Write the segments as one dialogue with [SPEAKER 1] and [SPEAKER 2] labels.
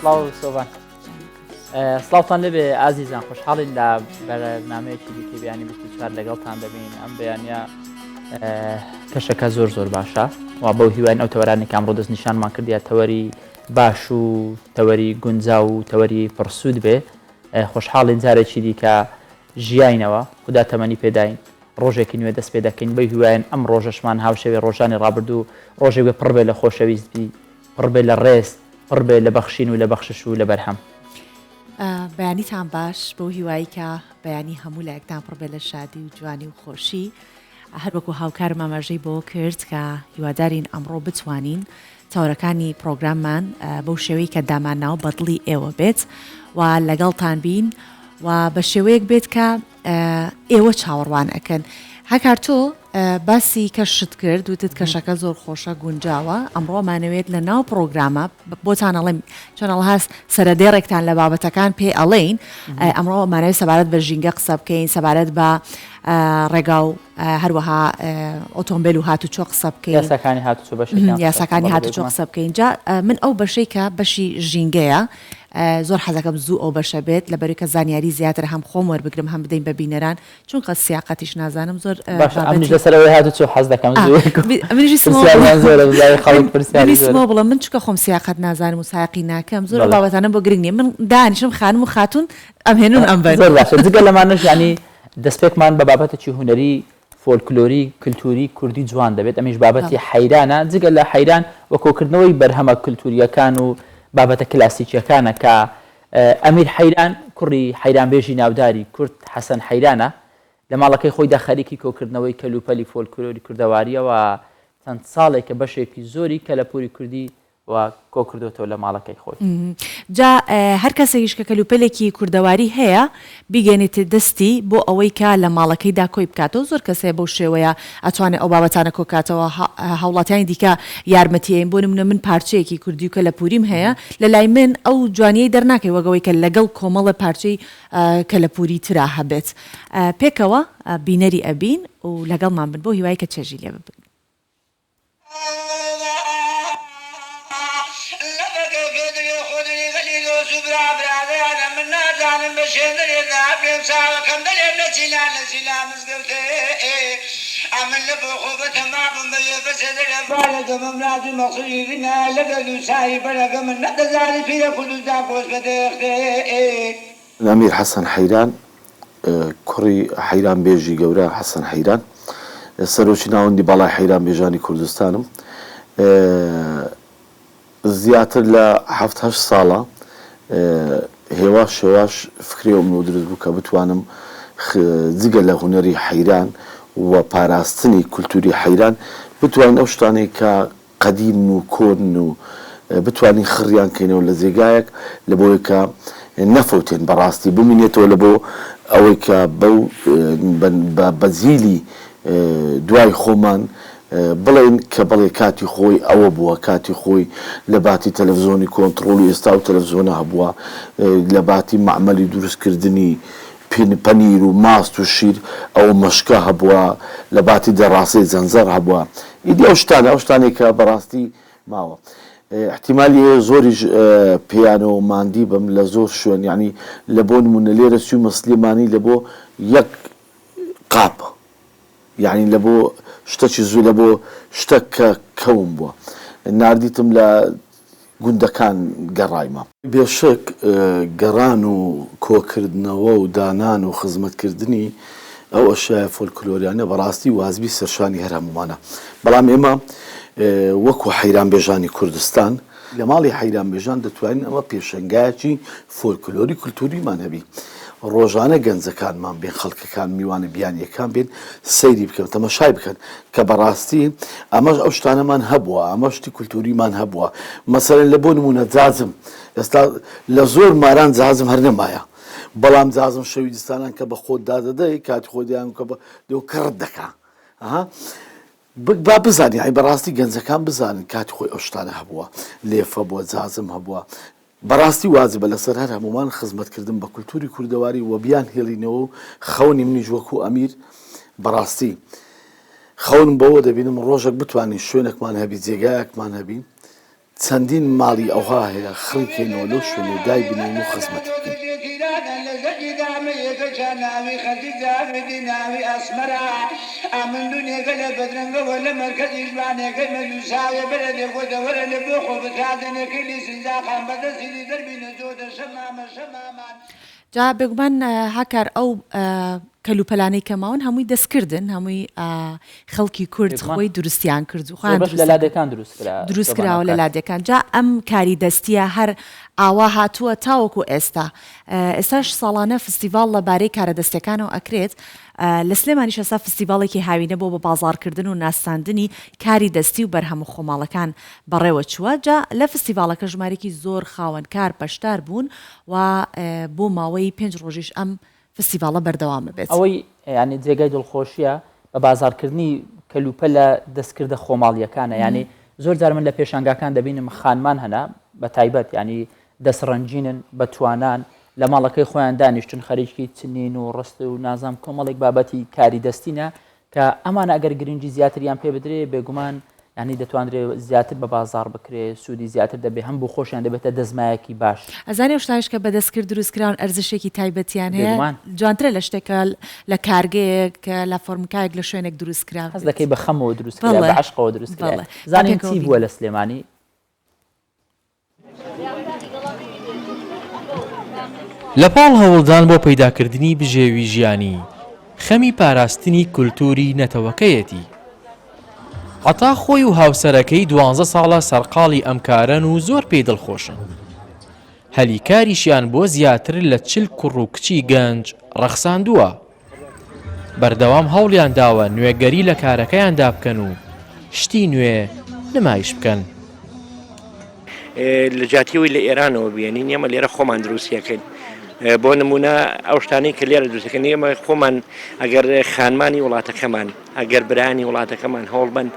[SPEAKER 1] سڵاو سۆڤان سڵاوتان لێبێ ئازیزان خۆشحاڵین لە بەرنامەیەکی دیکەی بەیانی 24 لەگەڵتان دەبین ئەم بەیانە کەشەکە زۆر زۆر باشە و بەو هیواین ئەو تەوەرانی کە ئەمڕۆ دەستنیشانمان کردیە تەوەری باش و تەوەری گونجاو و تەوەری پڕسوود بێ خۆشحاڵین جارێکی دیکە ژیاینەوە خودا تەمەنی پێداین ڕۆژێکی نوێ دەست پێ دەکەین بەو هیوایەن ئەم ڕۆژەشمان هاوشێوەی ڕۆژانی ڕابردوو ڕۆژێک بێ پڕ بێ لە خۆشەویستی پڕ بێ لە ڕێز پڕ بێ لە بەخشین و لە بەخشش و لە بەرهەم.
[SPEAKER 2] بەیانیتان باش بەو هیوایی کە بەیانی هەموو لایەکتان پڕ بێ لە شادی و جوانی و خۆشی. هەر وەکو هاوکارم ئاماژەی بەوە کرد کە هیوادارین ئەمڕۆ بتوانین تەوەرەکانی پڕۆگراممان بەو شێوەی کە دامانناوە بە دڵی ئێوە بێت و لەگەڵتان بین و بە شێوەیەک بێت کە ئێوە چاوەڕوان ئەکەن. هەکار تۆ باسی کەشت کرد وتت کەشەکە زۆر خۆشە گونجاوە ئەمڕۆ ئەمانەوێت لە ناو پڕۆگرامە بۆتان ئەڵێم چۆن ئەڵهاس سەرەدێڕێکتان لە بابەتەکان پێ ئەڵێین ئەمڕۆ ئەمانەوێت سەبارەت بە ژینگە قسە بکەین سەبارەت بە ڕێگا و هەروەها ئۆتۆمبیل و هاتوچۆ قسە بکەین
[SPEAKER 1] یاساکانی هاتوچۆ بەشێکیان قسە
[SPEAKER 2] یاساکانی هاتوچۆ قسە بکەین جا من ئەو بەشەی کە بەشی ژینگەیە زۆر حەزەکەم زوو ئەو بەشە بێت لەبەروی کە زانیاری زیاتر هەم خۆم وەربگرم هەم بدەین بە بینەران چونکە سیاقەتیش نازانم زۆر
[SPEAKER 1] باشە ئەمنیش لەسەر ئەوەی هاتوچۆ حەز دەکەم زوو
[SPEAKER 2] منیش
[SPEAKER 1] پرسیاریان زۆرە بزانین خەڵک پرسیاری زۆرە
[SPEAKER 2] منیش بڵێم من چونکە خۆم سیاقەت نازانم و سایەقی ناکەم زۆر ئەو بابەتانەم بۆ گرنگ نییە من دانیشم خانم و خاتوون ئەمهێنن ئەمبەن
[SPEAKER 1] زۆر باشە جگە لەمانەش یانی دەستپێکمان بە بابەتێکی هونەری فۆلکلۆری کلتوری کوردی جوان دەبێت ئەمیش بابەتی حەیرانە جگە لە حەیران و کۆکردنەوەی بەرهەمە کلتورییەکان و بابەتە کلاسیکیەکانە کە ئەمیر حەیران کوڕی حەیرانبێژی ناوداری کورد حەسەن حەیرانە لە ماڵەکەی خۆیدا خەریکی کۆکردنەوەی کەلوپەلی فۆلکلۆری کوردەوارییە و چەند ساڵێکە بەشێکی زۆری کەلەپوری کوردی و کۆکردۆتەوە لە ماڵەکەی خۆی.
[SPEAKER 2] جا هەر کەسێکیش کە کەلوپەلێکی کوردەواری هەیە بیگەینێتە دەستی بۆ ئەوەی کە لە ماڵەکەیدا کۆی بکاتەوە، زۆر کەس هەیە بەو شێوەیە ئەتوانێ ئەو بابەتانە کۆکاتەوە، هاوڵاتیانی دیکە یارمەتی ئەین، بۆ نمونە من پارچەیەکی کوردی و کەلەپووریم هەیە لە لای من ئەو جوانیەی دەرناکەوێ وەک ئەوەی کە لەگەڵ کۆمەڵێ پارچەی کەلەپووری ترا هەبێت. پێکەوە بینەری ئەبین و لەگەڵمان بن بەو هیوای کە چێژی لێ ببینن.
[SPEAKER 3] ئەمیر حەسەن حەیران کوڕی حەیرانبێژی گەورە حەسەن حەیران، سەرۆکی ناوەندی باڵای حەیرانبێژانی کوردستانم. زیاتر لە حەفت هەشت ساڵە هێواش هێواش فکرەی ئەوم لۆ دروست بوو کە بتوانم جگە لە هونەری حەیران و پاراستنی کولتوری حەیران بتوانین ئەو شتانەی کە قەدیمن و کۆنن و بتوانین خڕیان کەینەوە لە جێگایەک لە بۆی کە نەفەوتێن بەڕاستی بمینێتەوە لە بۆ ئەوەی کە بەو بە جیلی دوای خۆمان بڵێین کە بەڵێ کاتی خۆی ئەوە بووە کاتی خۆی لە باتی تەلەفزۆنی کۆنتڕۆڵی ئێستا و تەلەفزۆنە هەبووە لە باتی مەعمەلی دروستکردنی پەنیر و ماست و شیر ئەوە مەشکە هەبووە لە باتی دەڕاسەی زەنجەڕ هەبووە ئیدی ئەو شتانە ئەو شتانەی کە بەڕاستی ماوە ئیحتیمالی هەیە زۆریش پێیانەوە ماندی بم لە زۆر شوێن یانی لە بۆ نموونە لێرە چوومە سلێمانی لە بۆ یەک قاپ یانی لە بۆ شتەکی زوو لە بۆ شتەک کە کەوم بووە ناردیتم لە گوندەکان گەڕایمە. بێ شک گەڕان و کۆکردنەوە و دانان و خزمەتکردنی ئەو ئەشیایە فۆلکلۆریانە بەڕاستی وازبی سەرشانی هەر هەموومانە. بەڵام ئێمە وەکوو حەیرانبێژانی کوردستان، لە ماڵی حەیرانبێژان دەتوانین ئەمە پێشەنگایەکی فۆلکلۆری کولتووریمان هەبی. ڕۆژانە گەنجەکانمان بێن، خەڵکەکان، میوانە بیانییەکان بێن سەیری بکەن، تەمەشای بکەن کە بەڕاستی ئەمەش ئەو شتانەمان هەبووە، ئەمە شتی کولتووریمان هەبووە. مەسەلەن لە بۆ نموونە جازم، ئێستا لە زۆر ماران جازم هەر نەمایە، بەڵام جازم شەوی زستانان کە بە خۆت دادەدەی، کاتی خۆی دەیان کە بە دەو کڕت دەکا. ئەها. با بزانین یانی بەڕاستی گەنجەکان بزانن کاتی خۆی ئەو شتانە هەبووە، لێفە بووە، جازم هەبووە. بەڕاستی واجبە لەسەر هەر هەموومان خزمەت کردن بە کولتوری کوردەواری وە بیان هێڵینەوە و خەونی منیش وەکو ئەمیر بەڕاستی خەونم بەوە دەبینم ڕۆژەک بتوانین شوێنەکمان هەبی جێگایەکمان هەبی. چەندین ماڵی ئەوها هەیە خڕی کەینەوە لەو شوێنەی دای بنێین و خزمەتی بکەین.
[SPEAKER 2] جا بێگومان هاکار ئەو کەلوپەلانەی کە ماون هەمووی دەستکردن هەمووی خەڵکی کورد خۆی دروستیان کرد و خۆیان
[SPEAKER 1] لە لادێکان دروست کرا
[SPEAKER 2] دروست کراوە لە لادێکان جا ئەم کاری دەستیە هەر ئاوا هاتووە تاوەکو ئێستا ئێستاش ساڵانە فستیڤاڵ لە بارەی کارە دەستەکانەوە ئەکرێت لە سلێمانیش ئێستا فستیڤاڵێکی هاوینە بۆ بە بازاڕکردن و ناساندنی کاری دەستی و بەرهەمە خۆماڵەکان بەڕێوە چووە جا لە فستیڤاڵەکە ژمارێکی زۆر خاوەن کار بەشدار بوون و بۆ ماوەی پێنج ڕۆژیش ئەم فستیڤاڵە بەردەوام ئەبێت.
[SPEAKER 1] ئەوەی یانی جێگای دڵخۆشیە بە بازاڕکردنی کەلوپەلە دەستکردە خۆماڵیەکانە یانی زۆر جار من لە پێشانگاکان دەبینم خانمان هەنە بە تایبەت یانی دەست ڕەنگینن بە توانان لە ماڵەکەی خۆیان دانیشتن خەریکی چنین و ڕست و نازام کۆمەڵێک بابەتی کاری دەستینە کە ئەمانە ئەگەر گرنگی زیاتریان پێ بدرێ بێگومان یانی دەتواندرێ زیاتر بە بازاڕ بکرێ سوودی زیاتر دەبێ هەم بۆ خۆشیان دەبێتە دەستمایەکی باش.
[SPEAKER 2] ئەزانی ئەو شتانەش کە بە دەستکرد دروست کراون ئەرزشێکی تایبەتیان هەیە بێگومان. جوانترە لە شتێک کە لە کارگەیەک لە فۆرمکایەک لە شوێنێک دروست کرابێت.
[SPEAKER 1] هەست دەکەی بە خەمەوە دروست کرا بە عەشقەوە دروست کرا. بەڵێ. با زانین
[SPEAKER 2] پێکەوە
[SPEAKER 1] چی بووە
[SPEAKER 2] بینین.
[SPEAKER 1] لە سلێمانی؟
[SPEAKER 4] لە پاڵ هەوڵدان بۆ پەیداکردنی بژێوی ژیانی، خەمی پاراستنی کولتووری نەتەوەکەیەتی. عەتا خۆی و هاوسەرەکەی دوانزە ساڵە سەرقاڵی ئەم کارەن و زۆر پێی دڵخۆشن. هەلی کاریشیان بۆ زیاتر لە 40 کوڕ و کچی گەنج ڕەخساندووە. بەردەوام هەوڵیان داوە نوێگەری لە کارەکەیاندا بکەن و شتی نوێ نمایش بکەن.
[SPEAKER 5] لە جیاتی ئەوەی لە ئێرانەوە بێنین ئێمە لێرە خۆمان دروستیەکەین بۆ نمونە ئەو شتانەی کە لێرە دروستەکەن ئێمە خۆمان ئەگەر خانمانی وڵاتەکەمان ئەگەر برانی وڵاتەکەمان هەوڵ بن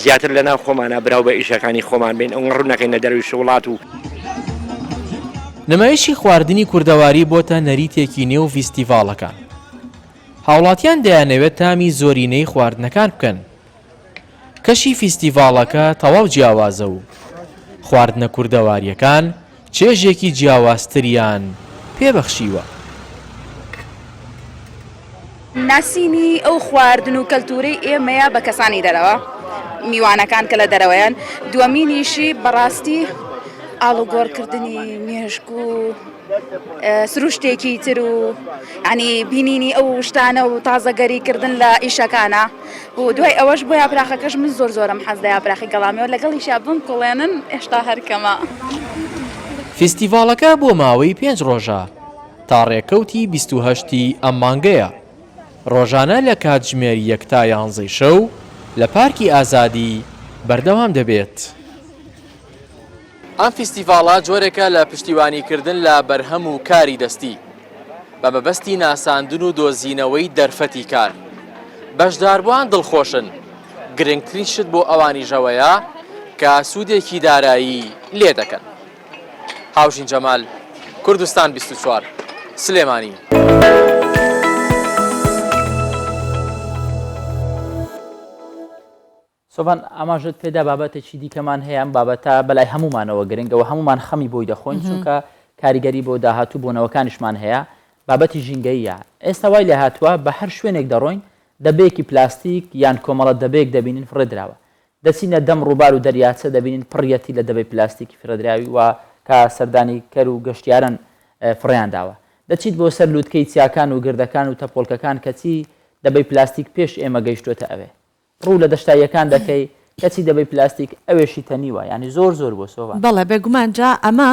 [SPEAKER 5] زیاتر لە ناو خۆمانە براو بە ئیشەکانی خۆمان بین ئەو ڕوو نەکەین لە دەرویش وڵات و
[SPEAKER 4] نمایشی خواردنی کوردەواری بۆتە نەریتێکی نێو ڤیستیڤاڵەکان. هاوڵاتیان دەیانەوێت تامی زۆرینەی خواردنەکان بکەن. کەشی فیستیڤاڵەکە تەواو جیاوازە و خواردنە کوردەوارییەکان چێژێکی جیاوازتریان پێ بەخشیوە.
[SPEAKER 6] ناسینی ئەو خواردن و کەلتوورەی ئێمەیە بە کەسانی دەرەوە، میوانەکان کە لە دەرەوەیان، دووەمینیشی بەڕاستی ئاڵوگۆڕکردنی مێشک و سروشتێکی تر و یانی بینینی ئەو شتانە و تازەگەری کردن لە ئیشەکانە و دوای ئەوەش بۆ یاپراخەکەش من زۆر زۆرم حەز لە یاپراخی گەڵامیەوە لەگەڵیشیا بمکوڵێنن ئێشتا هەر کەمە.
[SPEAKER 4] فیستیڤاڵەکە بۆ ماوەی پێنج ڕۆژە تا ڕێکەوتی 28 ی ئەم مانگەیە، ڕۆژانە لە کاتژمێر یەک تا یانزەی شەو لە پارکی ئازادی بەردەوام دەبێت. ئەم فیستیڤاڵە جۆرێکە لە پشتیوانیکردن لە بەرهەم و کاری دەستی، بە مەبەستی ناساندن و دۆزینەوەی دەرفەتی کار. بەشداربووان دڵخۆشن، گرنگترین شت بۆ ئەوانیش ئەوەیە کە سوودێکی دارایی لێ دەکەن. هاوژین جەمال، کوردستان 24، سلێمانی.
[SPEAKER 1] سۆڤان ئاماژەت پێدا بابەتێکی دیکەمان هەیە ئەم بابەتە بەلای هەموومانەوە گرنگە و هەموومان خەمی بۆی دەخۆین چونکە کاریگەری بۆ داهاتوو بۆ نەوەکانیشمان هەیە بابەتی ژینگەییە ئێستا وای لێ هاتووە بە هەر شوێنێک دەڕۆین دەبەیەکی پلاستیک یان کۆمەڵە دەبەیەک دەبینین فڕێدراوە دەچینە دەم ڕووبار و دەریاچە دەبینین پڕیەتی لە دەبەی پلاستیکی فڕێدراوی و کە سەردانی کەر و گەشتیاران فڕێیان داوە دەچیت بۆ سەر لووتکەی چیاکان و گردەکان و تەپۆڵکەکان کەچی دەبەی پلاستیک پێش ئێمە گەیشتۆتە ئەوێ ڕوو لە دەشتاییەکان دەکەی کەچی دەبەی پلاستیک ئەوێشی تەنیوە یانی زۆر زۆر بۆ سۆڤان.
[SPEAKER 2] بەڵێ بێگومان جا ئەمە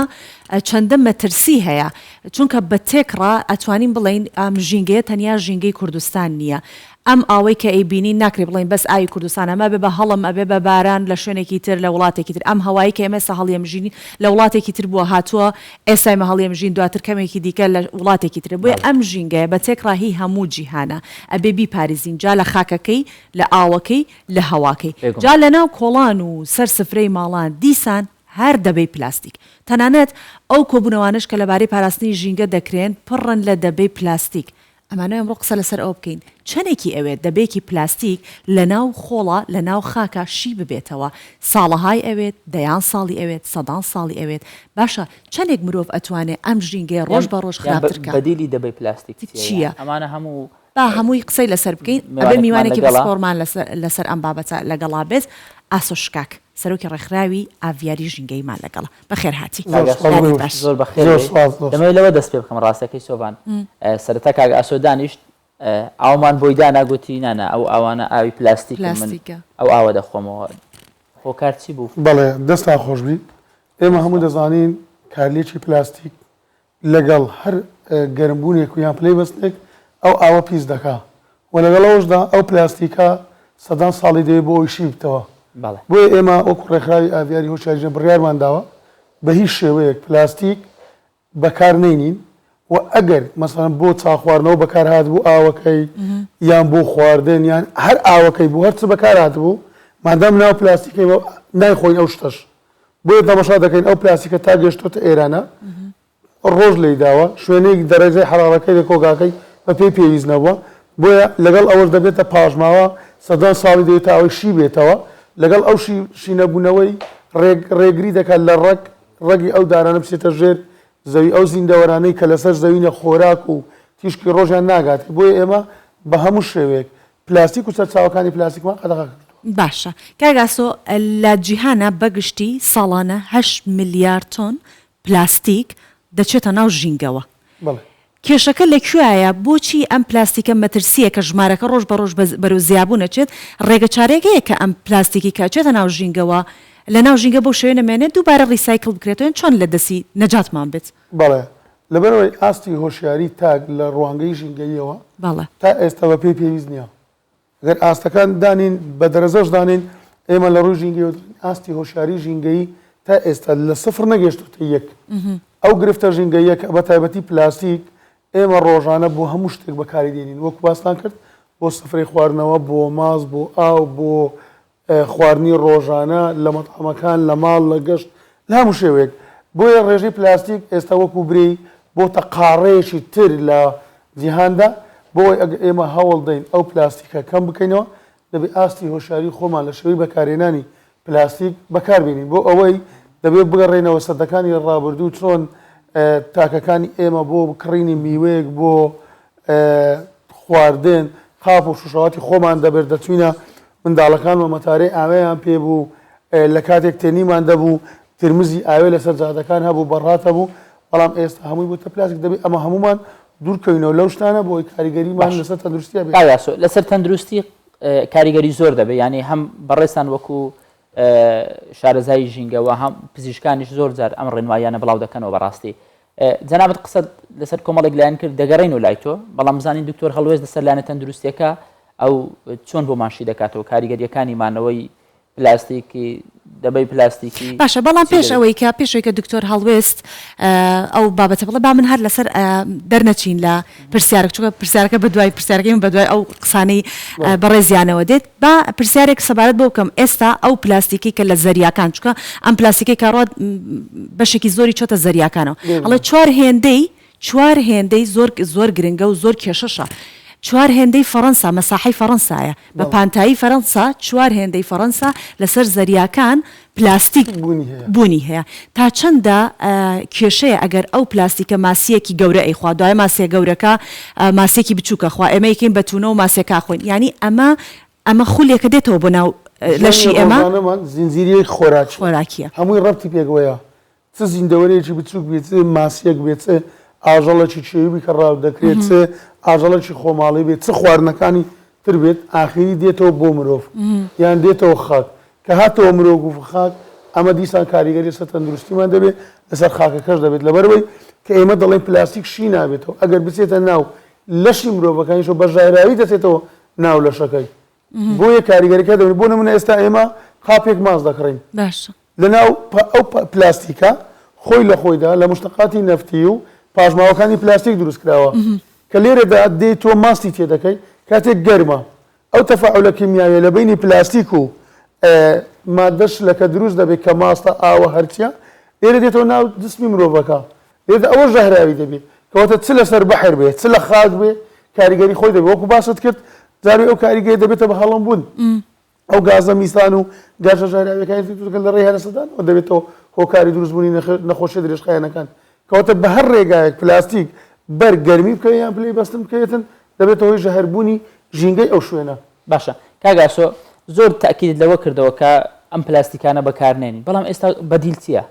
[SPEAKER 2] چەندە مەترسی هەیە چونکە بە تێکڕا ئەتوانین بڵێین ئەم ژینگەیە تەنیا ژینگەی کوردستان نییە ئەم ئاوەی کە ئەیبینین ناکرێ بڵێین بەس ئاوی کوردستانە ئەمە ئەبێ بە هەڵم ئەبێ بە باران لە شوێنێکی تر لە وڵاتێکی تر ئەم هەوایی کە ئێمە ئێستا هەڵیەمژین لە وڵاتێکی تر بووە هاتووە ئێستا ئێمە هەڵیەمژین دواتر کەمێکی دیکە لە وڵاتێکی ترە بۆیە ئەم ژینگەیە بە تێکڕا هی هەموو جیهانە ئەبێ بیپاریزین جا لە خاکەکەی لە ئاوەکەی لە هەواکەی جا لە ناو کۆڵان و سەر سفرەی ماڵان دیسان هەر دەبەی پلاستیک تەنانەت ئەو کۆبوونەوانەش کە لەبارەی پاراستنی ژینگە دەکرێن پڕن لە دەبەی پلاستیک. ئەمانەوێ ئەمڕۆ قسە لەسەر ئەوە بکەین چەنێکی ئەوێت دەبەیەکی پلاستیک لەناو خۆڵا لەناو خاکا شی ببێتەوە ساڵەهای ئەوێت دەیان ساڵی ئەوێت سەدان ساڵی ئەوێت باشە چەنێک مرۆڤ ئەتوانێ ئەم ژینگەیە ڕۆژ بە ڕۆژ خراپتر کا؟
[SPEAKER 1] بەدیلی دەبەی پلاستیک چییە؟ ئەمانە هەموو
[SPEAKER 2] با هەمووی قسەی لەسەر بکەین ئەبێ میوانێکی پسپۆڕمان لەسەر ئەم بابەتە لەگەڵا بێت ئاسۆ شکاک سەرۆکی ڕێکخراوی ئاڤیاری ژینگەییمان لەگەڵە بەخێر هاتی.
[SPEAKER 1] زۆر سوپاس. زۆر بەخێر بێی. دەمەوێت لەوە دەست پێ بکەم ڕاستەکەی سۆڤان سەرەتا کاک ئاسۆ دانیشت ئاومان بۆی دانا گوتی نانا ئەو ئاوانە ئاوی پلاستیکن من ئەو ئاوە دەخۆمەوە هۆکار چی بوو؟
[SPEAKER 7] بەڵێ دەستان خۆشبی ئێمە هەموو دەزانین کارلێکی پلاستیک لەگەڵ هەر گەرمبوونێک و یان پلەی بەستنێک ئەو ئاوە پیس دەکا و لەگەڵ ئەوەشدا ئەو پلاستیکە سەدان ساڵی دەوێت بۆ ئەوەی شی ببتەوە. بۆیە ئێمە وەکو ڕێکخراوی ئاڤیاری هۆشیاری ژنە بڕیارمان داوە بە هیچ شێوەیەک پلاستیک بەکار نەینین و ئەگەر مەسەلەن بۆ چا خواردنەوە بەکار هاتبوو ئاوەکەی یان بۆ خواردن یان هەر ئاوەکەی بوو هەرچ بەکار هاتبوو مادام ناو پلاستیکەی نایخۆین ئەو شتەش بۆیە تەماشا دەکەین ئەو پلاستیکە تا گەشتۆتە ئێرانە ڕۆژ لێی داوە شوێنێک دەرەجەی حەڕاڕەکەی لە کۆگاکەی بە پێی پێویست نەبووە بۆیە لەگەڵ ئەوەش دەبێتە پاشماوە سەدان ساڵی دەوێت تا ئەوەی شی بێتەوە لەگەڵ ئەو شی شینەبوونەوەی ڕێگ ڕێگری دەکات لە ڕەگ ڕەگی ئەو دارانە بچێتە ژێر زەوی ئەو زیندەوەرانەی کە لەسەر زەوینە خۆراک و تیشکی ڕۆژیان ناگاتێ بۆیە ئێمە بە هەموو شێوەیەک پلاستیک و سەرچاوەکانی پلاستیکمان قەدەغە کردووە.
[SPEAKER 2] باشە کاک ئاسۆ لە جیهانا بەگشتی ساڵانە هەشت ملیار تۆن پلاستیک دەچێتە ناو ژینگەوە.
[SPEAKER 7] بەڵێ.
[SPEAKER 2] کێشەکە لە کوێیە؟ بۆچی ئەم پلاستیکە مەترسییە کە ژمارەکە ڕۆژ بە ڕۆژ بەرەو زیابوون ئەچێت، ڕێگە چارەیەک هەیە کە ئەم پلاستیکی کە ئەچێتە ناو ژینگەوە لە ناو ژینگە بەو شێوەیە نەمێنێت دووبارە ڕیسایکڵ بکرێتەوە یان چۆن لە دەستی نەجاتمان بێت؟
[SPEAKER 7] بەڵێ. لەبەرئەوەی ئاستی هۆشیاری تاک لە ڕوانگەی ژینگەییەوە
[SPEAKER 2] بەڵێ.
[SPEAKER 7] تا ئێستا بە پێی پێویست نییە. گەر ئاستەکان دانێین بە دەرەجەش دانێین، ئێمە لە ڕووی ژینگەیەوە دەڵێین ئاستی هۆشیاری ژینگەیی تا ئێستا لە سفر نەگەیشتۆتە یەک. ئەو گرفتە ژینگەییە کە بە تایبەتی پلاستیک ئێمە ڕۆژانە بۆ هەموو شتێک بەکاری دێنین وەکو باستان کرد بۆ سفرەی خواردنەوە، بۆ ماست، بۆ ئاو، بۆ خواردنی ڕۆژانە لە مەتعەمەکان، لە ماڵ، لە گەشت، لە هەموو شێوەیەک. بۆیە ڕێژەی پلاستیک ئێستا وەکو برێی بۆتە قاڕەیەکی تر لە جیهاندا، بۆ ئەوەی ئەگەر ئێمە هەوڵ دەین ئەو پلاستیکە کەم بکەینەوە، دەبێ ئاستی هۆشیاری خۆمان لە شێوەی بەکارهێنانی پلاستیک بەکار بێنین، بۆ ئەوەی دەبێ بگەڕێینەوە سەدەکانی ڕابردوو چۆن تاکەکانی ئێمە بۆ کڕینی میوەیەک بۆ خواردن قاپ و شوشەواتی خۆمان دەبرد دەچوینە منداڵەکانمان مەتارەی ئاوێیان پێ بوو لە کاتێک تێنیمان دەبوو ترمزی ئاوێ لەسەر جادەکان هەبوو بەڕات هەبوو بەڵام ئێستا هەمووی بۆتە پلاستیک دەبێت ئەمە هەموومان دوورکەوینەوە لەو شتانە بۆی کاریگەریمان لەسەر تەندروستی هەبێت.
[SPEAKER 1] کاک ئاسۆ لەسەر تەندروستی کاریگەری زۆر دەبێت یانی هەم بەڕێزتان وەکو شارەزای ژینگە و هەم پزیشکانیش زۆر جار ئەم ڕێنماییانە بڵاو دەکەنەوە بەڕاستی جەنابت قسەت لەسەر کۆمەڵێک لایەن کرد دەگەڕێینەوە لای تۆ بەڵام بزانین دکتۆر هەڵوێست لەسەر لایەنە تەندروستیەکە ئەو چۆن بۆمان شی دەکاتەوە کاریگەریەکانی مانەوەی پلاستیکی دەبەی پلاستیکی
[SPEAKER 2] باشە بەڵام پێش ئەوەی کە پێش ئەوەی کە دکتۆر هەڵوێست ئەو بابەتە بڵێ با من هەر لەسەر دەرنەچین لە پرسیارێک چونکە پرسیارەکە بەدوای پرسیارەکەی من بەدوای ئەو قسانەی بەڕێزیانەوە دێت با پرسیارێک سەبارەت بۆ بکەم ئێستا ئەو پلاستیکی کە لە زەریاکان چونکە ئەم پلاستیکەی کە ڕات بەشێکی زۆری چۆتە زەریاکانەوە ئەڵێ چوار هێندەی چوار هێندەی زۆر زۆر گرنگە و زۆر کێشەشە چوار هێندەی فەڕەنسا مەساحەی فەڕەنسایە بە پانتایی فەرەنسا چوار هێندەی فەڕەنسا لەسەر زەریاکان پلاستیک بوونی هەیە تا چەندە کێشەیە ئەگەر ئەو پلاستیکە ماسیەکی گەورە ئەیخوا دوای ماسیە گەورەکە ماسیەکی بچوکە خوا ئێمە یکەین بە تونە و ماسیەکە ئەخۆین یانی ئەمە ئەمە خولێکە دێتەوە بۆ ناو لەشی
[SPEAKER 7] ئێمە ڕۆژانەمان زنجیرەیەک خۆراکیە
[SPEAKER 2] خۆراکیە
[SPEAKER 7] هەمووی ڕەبتی پێکەوەیە چ زیندەوەرێکی بچووک بێت، چ ماسییەک بێت، چ ئاژەڵێکی کێوی بی کە ڕاو دەکرێت، چ ئاژەڵێکی خۆماڵی بێت، چ خواردنەکانی تر بێت، ئاخیری دێتەوە بۆ مرۆڤ یان دێتەوە خاک. کە هاتەوە مرۆڤ و خاک، ئەمە دیسان کاریگەری لەسەر تەندروستیمان دەبێت، لەسەر خاکەکەش دەبێت. لەبەرئەوەی کە ئێمە دەڵێین پلاستیک شی نابێتەوە، ئەگەر بچێتە ناو لەشی مرۆڤەکانیشەوە بە ژەهراوی دەچێتەوە ناو لەشەکەی. بۆیە کاریگەریەکە دەبێت. بۆ نموونە ئێستا ئێمە قاپێک ماست دەکڕین.
[SPEAKER 2] باشە.
[SPEAKER 7] لەناو ئەو پلاستیکە خۆی لە خۆیدا لە موشتەقاتی نەفتی و پاشماوەکانی پلاستیک دروست کراوە کە لێرەدا دێی تۆ ماستی تێ دەکەی کاتێک گەرمە ئەو تەفاعولە کیمیاویە لە بەینی پلاستیک و مادە شلەکە دروست دەبێت کە ماستە ئاوە هەرچیە لێرە دێتەوە ناو جسمی مرۆڤەکە لێرەدا ئەوە ژەهراوی دەبێت کەواتە چ لەسەر بەحر بێت چ لە خاک بێت. کاریگەری خۆی دەبێت وەکو باست کرد جارێ ئەو کاریگەری دەبێتە بە هەڵم بوون ئەو گازە میسان و گازە ژەهراویەکانی تر دروست دەکەن لە ڕێی هەرەسەدانەوە دەبێتەوە هۆکاری دروستبوونی نەخۆشیە درێژخایەنەکان کەواتە بە هەر ڕێگایەک پلاستیک بەر گەرمی بکەوێت یان پلەی بەستن بکەوێتن دەبێتە هۆی ژەهربوونی ژینگەی ئەو شوێنە.
[SPEAKER 1] باشە کاک ئاسۆ زۆر تەئکیدت لەوە کردەوە کە ئەم پلاستیکانە بەکارنێنین بەڵام ئێستا بەدیل چییە؟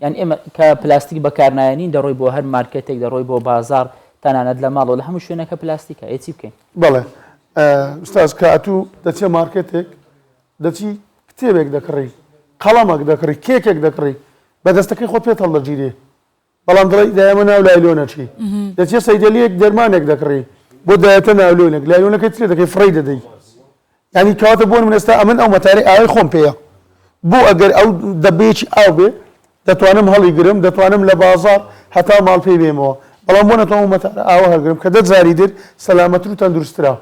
[SPEAKER 1] یان ئێمە کە پلاستیک بەکارنایەنین دەڕۆی بۆ هەر مارکێتێک دەڕۆی بۆ بازاڕ تەنانەت لە ماڵەوە لە هەموو شوێنەکە پلاستیکە ئێ چی بکەین؟
[SPEAKER 7] بەڵێ ئوستاز کە ئەتوو دەچیە مارکێتێک دەچی کتێبێک دەکڕی قەڵەمەک دەکڕی کێکێک دەکڕی بە دەستەکەی خۆت پێت هەڵدەگیرێ بەڵام دەڵێی دایەمە ناو لایلۆنەکی دەچیە سەیدەلیەک دەرمانێک دەکڕی بۆ دایەتە ناولۆنێک لایلۆنەکەی ترێ دەکەی فڕێی دەدەی یانی کەواتە بۆ من ئێستا ئەمن ئەو مەتارەی ئاوی خۆم پێیە بۆ ئەگەر ئەو دەبەیەکی ئاو بێ دەتوانم هەڵیگرم دەتوانم لە بازاڕ هەتا ماڵ پێی بێمەوە بەڵام بۆ نەتوانم ئەو مەتارە ئاوە هەڵگرم کە دە جاری تر سەلامەتر و تەندروستترە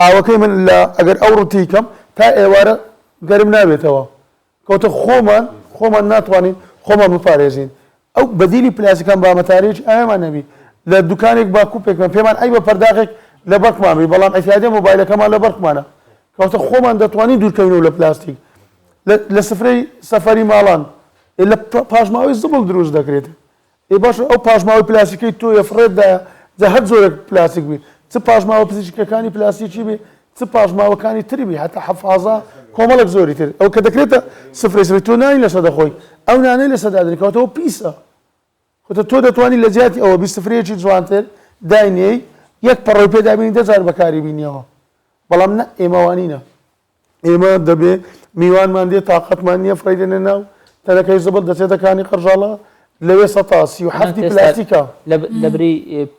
[SPEAKER 7] ئاوەکەی من لە ئەگەر ئەو ڕوتیی کەم تا ئێوارە گەرم نابێتەوە کەواتە خۆمان خۆمان ناتوانین خۆمان بپارێزین ئەو بەدیلی پلاستیکان با مەتارەیەکی ئاوێمان نەبی لە دوکانێک با کوپێکمان پێمان عەیبە پەرداخێک لە بەرخمان بی بەڵام ئیعتیادیە مۆبایلەکەمان لە بەرخمانە کەواتە خۆمان دەتوانین دوورکەوینەوە لە پلاستیک لە سفرەی سەفەری ماڵان لە پاشماوەی زبڵ دروست دەکرێت ئێ باشە ئەو پاشماوەی پلاستیکەی تۆ یە فڕێت دایە جا هەر جۆرێک پلاستیک بی چ پاشماوە پزیشکیەکانی پلاستیکی بی چ پاشماوەکانی تری بی هەتا حەفازە کۆمەڵێک زۆری تر ئەو کە دەکرێتە سفرەی سفرەی تۆ نانی لەسەر دەخۆی ئەو نانەی لەسەر دادرێ کەواتە ئەوە پیسە کەواتە تۆ دەتوانی لە جیاتی ئەوە بی سفرەیەکی جوانتر داینێی یەک پەڕۆی پێ دابینی دە جار بەکاری بینیەوە بەڵام نا ئێمە وانینە ئێمە دەبێ میوانمان دێ تاقەتمان نییە فڕێی دەنێ ناو تەنەکەی زبڵ دەچێتە کانی قەرژاڵە لەوێ سەتا 37ی پلاستیکە.
[SPEAKER 1] لەبری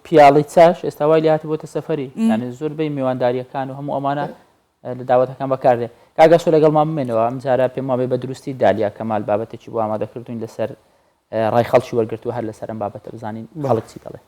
[SPEAKER 1] پیاڵەی چاش ئێستا وای لێهاتوو بۆتە سەفەری یانی زۆربەی میواندارییەکان و هەموو ئەمانە لە داوەتەکان بەکاردێ. کاک ئاسۆ لەگەڵمان بمێنەوە ئەمجارە پێم وابێ بە دروستی دالیا کەمال بابەتێکی بۆ ئامادە کردووین لەسەر ڕای خەڵکی وەرگرتووە هەر لەسەر ئەم بابەتە بزانین خەڵک چی دەڵێ.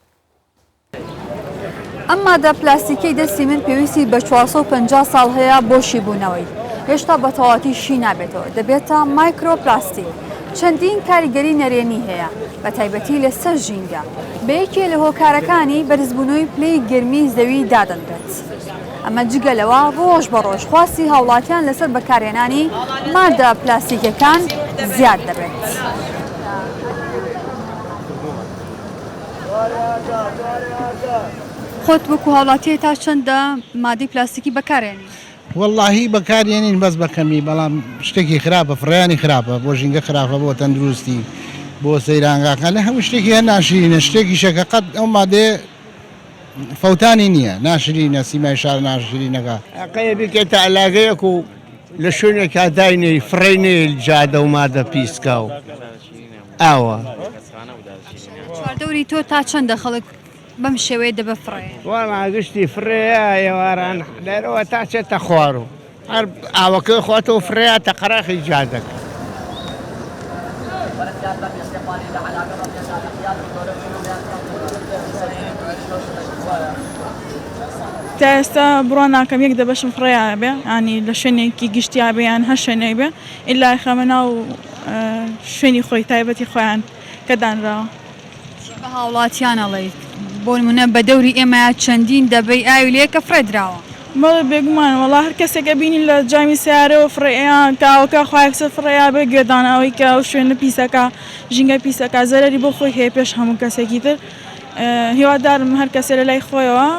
[SPEAKER 8] ئەم مادە پلاستیکیەی دەستی من پێویستی بە 450 ساڵ هەیە بۆ شیبوونەوەی، هێشتا بە تەواوەتی شی نابێتەوە، دەبێتە مایکرۆپلاستیک، چەندین کاریگەری نەرێنی هەیە بە تایبەتی لەسەر ژینگە، بە یەکێ لە هۆکارەکانی بەرزبوونەوەی پلەی گەرمی زەوی دادەنرێت. ئەمە جگە لەوە ڕۆژ بە ڕۆژ خواستی هاوڵاتیان لەسەر بەکارهێنانی مادە پلاستیکیەکان زیاد دەبێت. خۆت وەکو هاوڵاتیە تا چەندە مادەی پلاستیکی بەکارێنی؟
[SPEAKER 9] وەڵاهی بەکارێنین بەس بە کەمی بەڵام شتێکی خراپە فڕێیانی خراپە بۆ ژینگە خراپە بۆ تەندروستی بۆ سەیرانگاکان لە هەموو شتێکی هەر ناشرینە شتێکیشە کە قەت ئەو مادەیە فەوتانی نییە ناشرینە سیمای شار ناشرینەکە.
[SPEAKER 10] ئەقەیە بیکەیتە عەلاگەیەک و لە شوێنێکا داینێی فڕێی نەیەی جادە و مادە پیسکە و ئاوە.
[SPEAKER 8] چواردەوری تۆ تا چەندە خەڵک بەم شێوەیە دەبە فڕێ؟
[SPEAKER 10] وەڵا گشتی فڕێیە ئێواران لێرەوە تا چێتە خوارو هەر ئاوەکەی خۆتەوە فڕێیاتە قەراخی جادەکە.
[SPEAKER 11] تا ئێستا بڕوا ناکەم یەک دەبەشم فڕێیابێ یانی لە شوێنێکی گشتیا بێ یان هەر شوێنێک بێ ئیلا ئەیخەمە ناو شوێنی خۆی تایبەتی خۆیان کە دانراوە.
[SPEAKER 8] چی بە هاوڵاتیان ئەڵێیت؟ بۆ نمونە بە دەوری ئێمەیا چەندین دەبەی ئاوی لێ کە فڕێ دراوە.
[SPEAKER 11] بەڵێ بێگومان وەڵا هەر کەسێک ئەبینی لە جامی سەیارەوە فڕێ ئەیا کە ئاوەکە خوا یەکسەر فڕێ یا بێ گوێدان ئەوەی کە ئەو شوێنە پیسەکە ژینگە پیسەکە زەرەری بۆ خۆی هەیە پێش هەموو کەسێکی تر هیوادارم هەر کەسێ لە لای خۆیەوە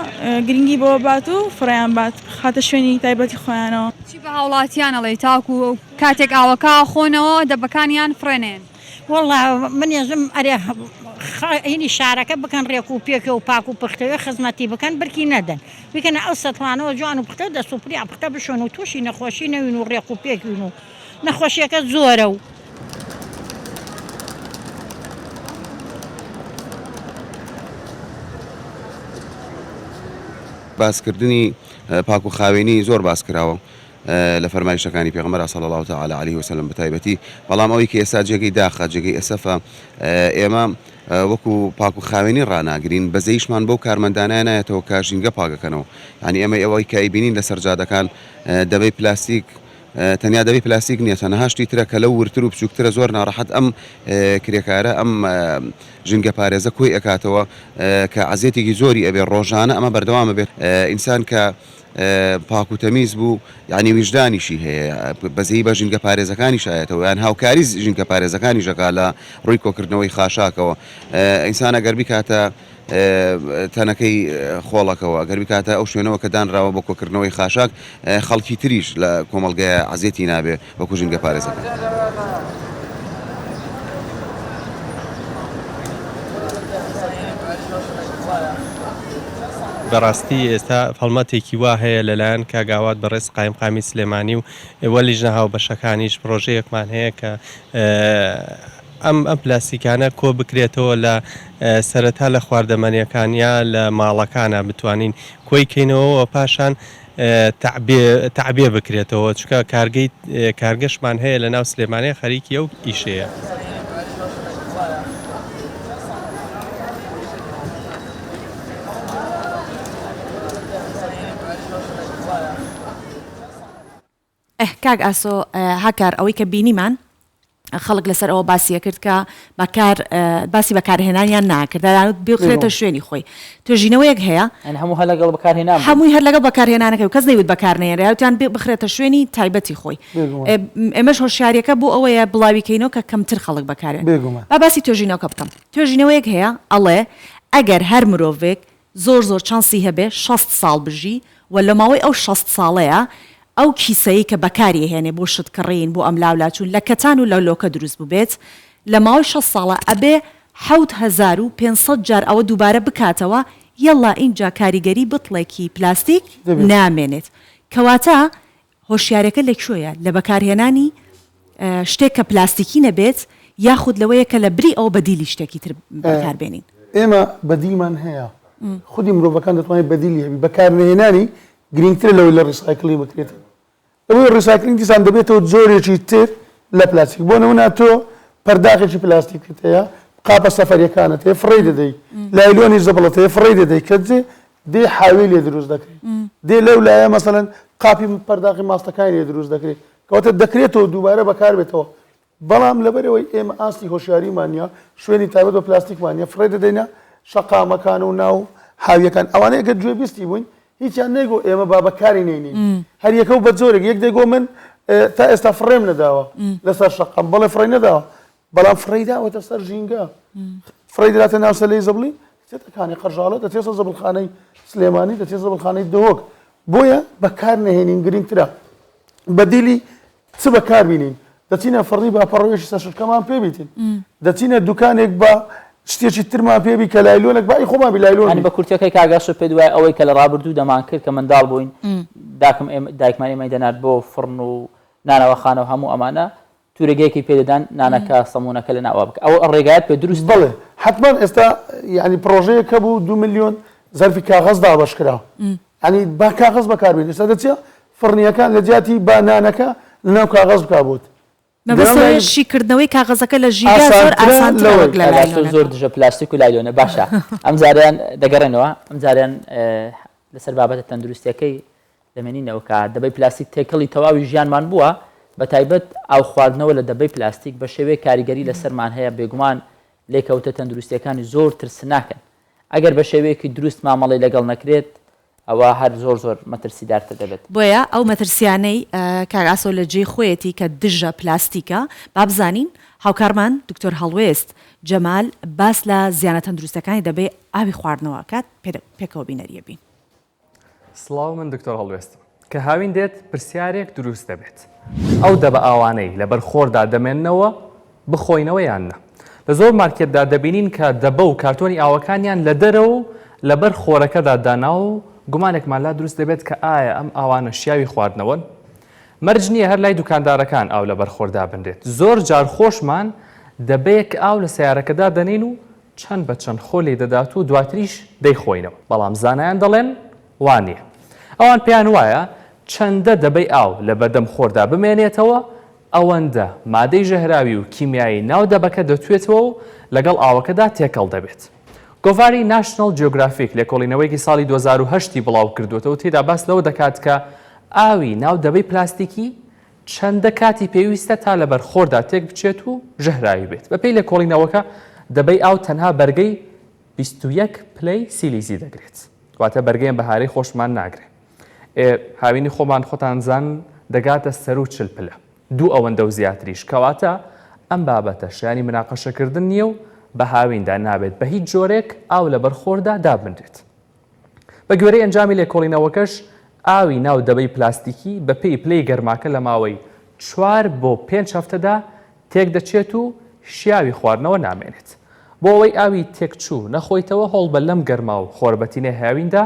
[SPEAKER 11] گرنگی بەوە بات و فڕێیان بات بخاتە شوێنی تایبەتی خۆیانەوە.
[SPEAKER 8] چی بە هاوڵاتیان ئەڵێی تاکو کاتێک ئاوەکە ئەخۆنەوە دەبەکانیان فڕێ نەیەن؟
[SPEAKER 12] وەڵا من ێژم ئەرێ هینی شارەکە بکەن ڕێک و پێکێ و پاک و پوختەوێ خزمەتی بکەن برکی نەدەن بیکەنە ئەو سەتڵانەوە جوان و پوختە دەست و پلیان پوختە بشۆن و تووشی نەخۆشی نەوین و ڕێک و پێک وین و نەخۆشیەکە زۆرە و.
[SPEAKER 13] باسکردنی پاک و خاوێنی زۆر باس کراوە لە فەرمایشتەکانی پێغەمبەرا صلی اللە تعالی علیه وسلم بەتایبەتی، بەڵام ئەوەی کە ئێستا جێگەی داخە جێگەی ئەسەفە ئێمە وەکو پاک و خاوێنی ڕاناگرین بەزەیشمان بەو کارمەندانە نایەتەوە کە ژینگە پاکەکەنەوە یانی ئێمە ئەوەی کە ئەیبینین لەسەر جادەکان دەبەی پلاستیک. تەنیا دەبەی پلاستیک نییە چەنەها شتی ترە کە لەو وردتر و بچووکترە زۆر ناڕەحەت ئەم کرێکارە ئەم ژینگە پارێزە کۆی ئەکاتەوە کە عەزێتێکی زۆری ئەبێ ڕۆژانە ئەمە بەردەوام ئەبێت ئینسان کە پاک و تەمیز بوو یانی ویژدانیشی هەیە بەزەیی بە ژینگە پارێزەکانیش ئایەتەوە یان هاوکاری ژینگە پارێزەکانیش ئەکا لە ڕووی کۆکردنەوەی خاشاکەوە ئینسان ئەگەر بیکاتە تەنەکەی خۆڵەکەوە گەر بیکاتە ئەو شوێنەوە کە دانراوە بۆ کۆکردنەوەی خاشاک خەڵکی تریش لە کۆمەڵگەیە عەزێتی نابێ وەکو ژینگە پارێزەکان.
[SPEAKER 14] بەڕاستی ئێستا هەڵمەتێکی وا هەیە لەلایەن کاک ئاوات بەڕێز قایمقامی سلێمانی و وە لیژنە هاوبەشەکانیش پڕۆژەیەکمان هەیە کە ئەم ئەم پلاستیکانە کۆ بکرێتەوە لە سەرەتا لە خواردەمەنیەکان یا لە ماڵەکانا بتوانین کۆی کەینەوە و پاشان تەعبێ بکرێتەوە چونکە کارگەی کارگەشمان هەیە لە ناو سلێمانێ خەریکی ئەو ئیشەیە.
[SPEAKER 2] ئه کاک ئاسۆ هاکار ئەوەی کە بینیمان خەڵک لەسەر ئەوە باسی ئەکرد کە بەکار باسی بەکارهێنانیان ناکرد دەیانوت بخرێتە شوێنی خۆی توێژینەوەیەک هەیە
[SPEAKER 1] یانی هەموو هەر لەگەڵ بەکارهێنان بوون.
[SPEAKER 2] هەمووی هەر لەگەڵ بەکارهێنانەکەی و کەس نەیوت بەکار نەهێنرێ وتیان بخرێتە شوێنی تایبەتی خۆی
[SPEAKER 7] بێگومان.
[SPEAKER 2] ئێمەش هۆشیاریەکە بۆ ئەوەیە بڵاوی کەینەوە کە کەمتر خەڵک بەکارێن
[SPEAKER 7] بێگومان.
[SPEAKER 2] با باسی توێژینەوەکە بکەم توێژینەوەیەک هەیە ئەڵێ ئەگەر هەر مرۆڤێک زۆر زۆر چانسی هەبێ 60 ساڵ بژی و لە ماوەی ئەو 60 ساڵەیا ئەو کیسەی کە بەکاری ئەهێنێ بۆ شت کڕین بۆ ئەملاولا چوون لە کەتان و لە لۆکە دروست بوبێت لە ماوەی 60 ساڵا ئەبێ 7500 جار ئەوە دووبارە بکاتەوە یەڵا ئینجا کاریگەری بتڵێکی پلاستیک
[SPEAKER 7] دەبێت.
[SPEAKER 2] نامێنێت کەواتە هۆشیارەکە لە کوێیە؟ لە بەکارهێنانی شتێک کە پلاستیکی نەبێت یاخود لەوەیە کە لە بری ئەوە بەدیلی شتێکی تر بەکاربێنین؟
[SPEAKER 7] ئێمە بەدیلمان هەیە، خودی مرۆڤەکان دەتوانێت بەدیلی هەبی، بەکارنەهێنانی گرینگترە لەوەی لە recycling بکرێتن. لەبەرئەوەی recycling دیسان دەبێتەوە جۆرێکی تر لە پلاستیک. بۆ نموونە تۆ پەرداخێکی پلاستیکت هەیە، قاپە سەفەرییەکانت هەیە، فڕێی دەدەی. لایلۆنی زبڵت هەیە، فڕێی دەدەی. کە جێ دێ حاوی لێ دروست دەکرێ. دێ لەو لایە مەسەلەن قاپی پەرداخی ماستەکانی لێ دروست دەکرێ. کەواتە دەکرێتەوە دووبارە بەکاربێتەوە. بەڵام لەبەرئەوەی ئێمە ئاستی هۆشیاریمان نییە، شوێنی تایبەت بە پلاستیکمان نییە، فڕێ دەدەینە شەقامەکان و ناو حاوییەکان. ئەوانەی ئەگەر گوێبیستی بووین، هیچیان نەیگۆ ئێمە با بەکاری نەینین. هەر یەکە و بە جۆرێک، یەک دەیگۆ من تا ئێستا فڕێم نەداوە لەسەر شەقام، بەڵێ فڕێی نەداوە، بەڵام فڕێی داوەتە سەر ژینگە، فڕێی دەداتە ناو سەلەی زبڵی، دەچێتە کانی قەرژاڵە، دەچێتە زبڵخانەی سلێمانی، دەچێتە زبڵخانەی دهۆک. بۆیە بەکار نەهێنین گرنگترە. بەدیلی چ بەکار بینین؟ دەچینە فڕنی با پەڕۆیەکی سەرشکەمان پێ بیتین. دەچینە دوکانێک با شتێکی ترمان پێ بی کە لایلۆنێک با ئی خۆمان بی لایلۆن
[SPEAKER 1] یانی
[SPEAKER 7] بی.
[SPEAKER 1] بە کورتیەکەی کاک ئاسۆ پێت وایە ئەوەی کە لە ڕابردوو دەمان کرد کە منداڵ بووین داکم ئێمە دایکمان ئێمەی دەنارد بۆ فڕن و نانەواخانە و هەموو ئەمانە تورەگەیەکی پێ دەدان نانەکە سەمونەکە لە ناوە بکە ئەوە ڕێگایەت پێ دروست
[SPEAKER 7] بەڵێ حەتمەن ئێستا یانی پڕۆژەیەک هەبوو دوو ملیۆن زەرفی کاغەز دابەش کرا یانی با کاغەز بەکاربێنی ئێستا دەچێ فڕنیەکان لە جیاتی با نانەکە لەناو کاغەز بکا بۆت
[SPEAKER 2] مەبەست ئەوەیە شیکردنەوەی کاغەزەکە لە ژینگە زۆر ئاسانترە وەک لە لایلۆنەکە.
[SPEAKER 1] زۆر دژە پلاستیک و لایلۆنە باشە ئەم جارەیان دەگەڕێنەوە ئەم جارەیان لەسەر بابەتە تەندروستیەکەی دەمێنینەوە کە دەبەی پلاستیک تێکەڵی تەواوی ژیانمان بووە بەتایبەت ئاو خواردنەوە لە دەبەی پلاستیک بە شێوەیەک کاریگەری لەسەرمان هەیە بێگومان لێکەوتە تەندروستیەکانی زۆر ترسناکن ئەگەر بە شێوەیەکی دروست مامەڵەی لەگەڵ نەکرێت ئەوا هەر زۆر زۆر مەترسیدارتر دەبێت.
[SPEAKER 2] بۆیە ئەو مەترسیانەی کاک ئاسۆ لە جێی خۆیەتی کە دژە پلاستیکە، با بزانین هاوکارمان دکتۆر هەڵوێست جەمال باس لە زیانە تەندروستەکانی دەبەی ئاوی خواردنەوە ئەکات، پێکەوە بینەری ئەبین.
[SPEAKER 15] سڵاو من دکتۆر هەڵوێستم. کە هاوین دێت پرسیارێک دروست دەبێت ئەو دەبە ئاوانەی لەبەر خۆردا دەمێننەوە بخۆینەوە یان نا؟ لە زۆر مارکێتدا دەبینین کە دەبە و کارتۆنی ئاوەکانیان لە دەرەوە و لەبەر خۆرەکەدا داناوە و گومانێکمان لا دروست دەبێت کە ئایا ئەم ئاوانە شیاوی خواردنەوەن؟ مەرج نییە هەر لای دوکاندارەکان ئاو لەبەر خۆر دابنرێت زۆر جار خۆشمان دەبەیەک ئاو لە سەیارەکەدا دەنێین و چەند بە چەند خۆ لێی دەدات و دواتریش دەیخۆینەوە، بەڵام زانایان دەڵێن وا نییە. ئەوان پێیان وایە چەندە دەبەی ئاو لە بەردەم خۆردا بمێنێتەوە، ئەوەندە مادەی ژەهراوی و کیمیایی ناو دەبەکە دەتوێتەوە و لەگەڵ ئاوەکەدا تێکەڵ دەبێت. گۆڤاری ناشناڵ جیۆگرافیک لێکۆڵینەوەیەکی ساڵی 2008 ی بڵاوکردووەتەوە، تێیدا باس لەوە دەکات کە ئاوی ناو دەبەی پلاستیکی. چەندە کاتی پێویستە تا لەبەر خۆردا تێک بچێت و ژەهراوی بێت؟ بەپێی لێکۆڵینەوەکە دەبەی ئاو تەنها بەرگەی 21 پلەی سیلیزی دەگرێت. واتە بەرگەی ئەم بەهارەی خۆشمان ناگرێ. ئێ هاوینی خۆمان خۆتان زان دەگاتە سەروو 40 پلە. دوو ئەوەندە و زیاتریش. کەواتە ئەم بابەتە شایانی مناقەشەکردن نییە و بە هاویندا نابێت بە هیچ جۆرێک ئاو لەبەر خۆردا دابنرێت. بە گوێرەی ئەنجامی لێکۆڵینەوەکەش ئاوی ناو دەبەی پلاستیکی بەپێی پلەی گەرماکە لە ماوەی چوار بۆ پێنج هەفتەدا تێکدەچێت و شیاوی خواردنەوە نامێنێت. بۆ ئەوەی ئاوی تێکچوو نەخۆیتەوە هەوڵبە لەم گەرما و خۆربەتینەی هاویندا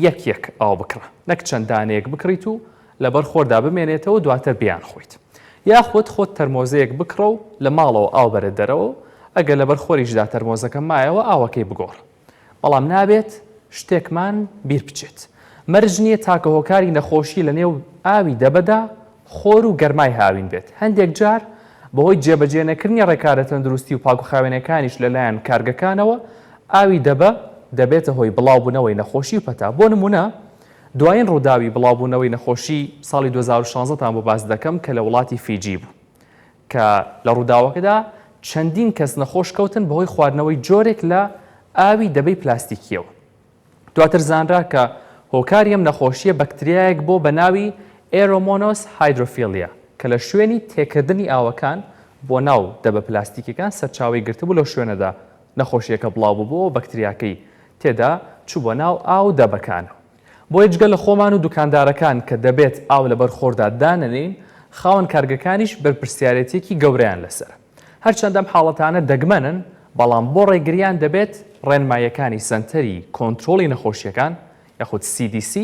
[SPEAKER 15] یەک یەک ئاو بکڕە نەک چەند دانەیەک بکڕیت و لەبەر خۆردا بمێنێتەوە دواتر بیانخۆیت. یاخود خۆت تەرمۆزەیەک بکڕە و لە ماڵەوە ئاو بەرە دەرەوە و ئەگەر لەبەر خۆریشدا تەرمۆزەکە مایەوە ئاوەکەی بگۆڕە. بەڵام نابێت شتێکمان بیر بچێت. مەرج نییە تاکە هۆکاری نەخۆشی لە نێو ئاوی دەبەدا خۆر و گەرمای هاوین بێت، هەندێک جار بەهۆی جێبەجێنەکردنی ڕێکارە تەندروستی و پاکوخاوێنەکانیش لەلایەن کارگەکانەوە ئاوی دەبە دەبێتە هۆی بڵاوبوونەوەی نەخۆشی و پەتا. بۆ نموونە دوایین ڕووداوی بڵاوبوونەوەی نەخۆشی ساڵی 2016 تان بۆ باس دەکەم کە لە وڵاتی فیجی بوو کە لە ڕووداوەکەدا چەندین کەس نەخۆش کەوتن بەهۆی خواردنەوەی جۆرێک لە ئاوی دەبەی پلاستیکییەوە. دواتر زانرا کە هۆکاری ئەم نەخۆشییە بەکتریایەک بۆ بە ناوی Aeromonas hydrophila کە لە شوێنی تێکردنی ئاوەکان بۆ ناو دەبە پلاستیکیەکان سەرچاوەی گرتبوو لەو شوێنەدا نەخۆشییەکە بڵاو ببووەوە بەکتریاکەی تێدا چووبوە ناو ئاو دەبەکانەوە. بۆیە جگە لە خۆمان و دوکاندارەکان کە دەبێت ئاو لەبەر خۆردا دانەنێین، خاوەن کارگەکانیش بەرپرسیارێتیەکی گەورەیان لەسەرە. هەرچەندە ئەم حاڵەتانە دەگمەنن، بەڵام بۆ ڕێگرییان دەبێت ڕێنماییەکانی سەنتەری کۆنترۆڵی نەخۆشییەکان یاخود CDC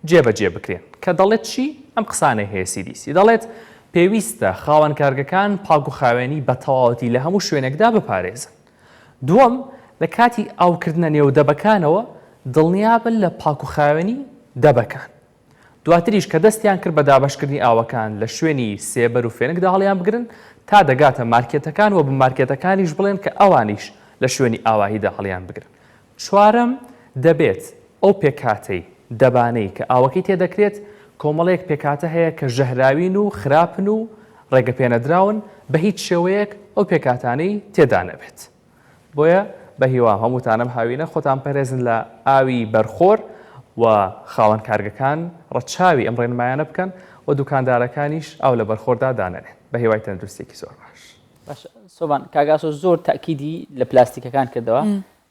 [SPEAKER 15] جێبەجێ بکرێن کە دەڵێت چی؟ ئەم قسانەی هەیە CDC دەڵێت پێویستە خاوەن کارگەکان پاک و خاوێنی بە تەواوەتی لە هەموو شوێنێکدا بپارێزن. دووەم، لە کاتی ئاوکردنە نێو دەبەکانەوە دڵنیابن لە پاک و خاوێنی دەبەکان. دواتریش کە دەستیان کرد بە دابەشکردنی ئاوەکان لە شوێنی سێبەر و فێنکدا هەڵیانبگرن تا دەگاتە مارکێتەکان و بە مارکێتەکانیش بڵێن کە ئەوانیش لە شوێنی ئاواهیدا هەڵیانبگرن. چوارەم، دەبێت ئەو پێکهاتەی دەبانەی کە ئاوەکەی تێدەکرێت کۆمەڵێک پێکهاتە هەیە کە ژەهراوین و خراپن و ڕێگەپێنەدراون بە هیچ شێوەیەک ئەو پێکهاتانەی تێدا نەبێت. بۆیە بە هیوام هەمووتان ئەم هاوینە خۆتان پەرێزن لە ئاوی بەرخۆر و خاوەن کارگەکان ڕەچاوی ئەم ڕێنمایانە بکەن و دوکاندارەکانیش ئاو لە بەرخۆردا دانەنێن. بە هیوای تەندروستیەکی زۆر باش.
[SPEAKER 1] باشە سۆبان کاک ئاسۆ زۆر تەئکیدی لە پلاستیکەکان کردەوە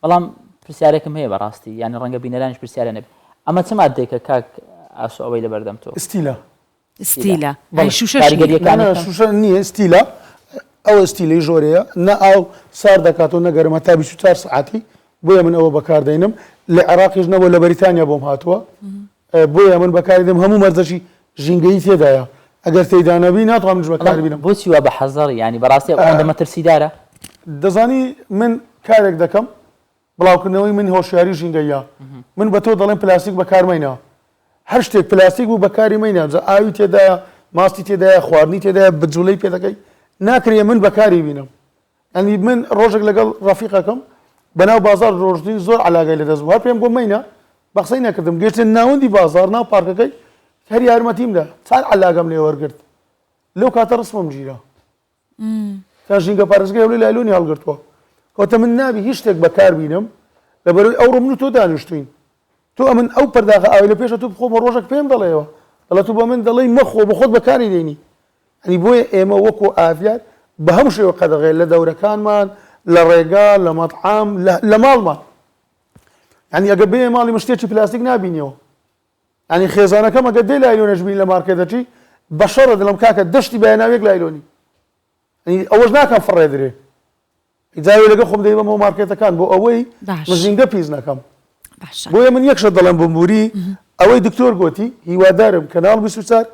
[SPEAKER 1] بەڵام پرسیارێکم هەیە بەڕاستی یانی ڕەنگە بینەرانیش پرسیارە نەبێت ئەمە چ ماددێکە کاک ئاسۆ ئەوەی لەبەردەم تۆ؟
[SPEAKER 7] ستیلە.
[SPEAKER 2] ستیلە ئەی شوشەش نییە.
[SPEAKER 7] نا نا شوشە نییە ستیلە ئەوە ستیلەی ژۆرەیە نە ئاو سارد دەکاتەوە نە گەرم هەتا 24 سەعاتی بۆیە من ئەوە بەکاردەینم لە عێراقیش نەبووە لە بەریتانیا بۆم هاتووە بۆیە من بەکاری دێم هەموو مەرجەکی ژینگەیی تێدایە ئەگەر تێیدا نەبی ناتوانم منیش بەکاری بینم.
[SPEAKER 1] بۆچی وا بە حەزەڕی یانی بەڕاستی ئەوەندە مەترسیدارە؟
[SPEAKER 7] دەزانی من کارێک دەکەم بڵاوکردنەوەی من هۆشیاری ژینگەییە من بە تۆ دەڵێم پلاستیک بەکار مەینە هەر شتێک پلاستیک بوو بەکاری مەینە جا ئاوی تێدایە ماستی تێدایە خواردنی تێدایە بجوڵەی پێ دەکەی ناکرێ من بەکاری بینم ئەنی من ڕۆژێک لەگەڵ ڕەفیقەکەم بەناو بازار ڕۆژتین زۆر علاگای لەدەست بوو هەر پێم گۆ مەینە بە قسەی نەکردم گەشتە ناوەندی بازار ناو پارکەکەی هەر یارمەتیم دا چار علاگەم لێ وەرگرت لەو کاتە ڕسمم گیرا تا ژینگە پارێزگای هەولێر لایلۆنی هەڵگرتووە کەواتە من نابی هیچ شتێک بەکار بینم لەبەرەوەی ئەوڕۆ من و تۆ دانیشتوین تۆ ئەمن ئەو پەرداخە ئاوی لە پێشە تۆ بخۆمە ڕۆژێک پێم دەڵێەوە دەڵێ تۆ بە من دەڵێی مەخۆ بە خۆت بەکاری دێنی ئەنی بۆیە ئێمە وەکو ئاڤیار بە هەموو شێوە قەدەغەیە لە دەورەکانمان لە ڕێگا لە مەتعام لە ماڵمان یعنی ئەگە بێ ماڵی من شتێکی پلاستیک نابینیەوە یانی خێزانەکەم ئەگەر دەی لایلۆنێش بینی لە مارکێت دەچی بە شەڕە دەڵێم کاکە دەشتی بایە ناو یەک لایلۆنی یانی ئەوەش ناکەم فڕێ درێ جاوێ لەگە خۆم دەیبەمەوە مارکێتەکان بۆ ئەوەی من ژینگە پیس نەکەم بۆیە من یەک شت دەڵێم بمبوری ئەوەی دکتۆر گۆتی هیوادارم کەناڵ 24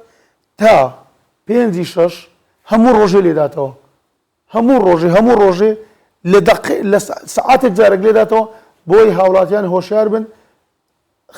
[SPEAKER 7] تا پێنجی شەش هەموو ڕۆژێ لێداتەوە هەموو ڕۆژێ هەموو ڕۆژێ لە دەقێ لە سەعاتێک جارێک لێداتەوە بۆی هاوڵاتیان هۆشیار بن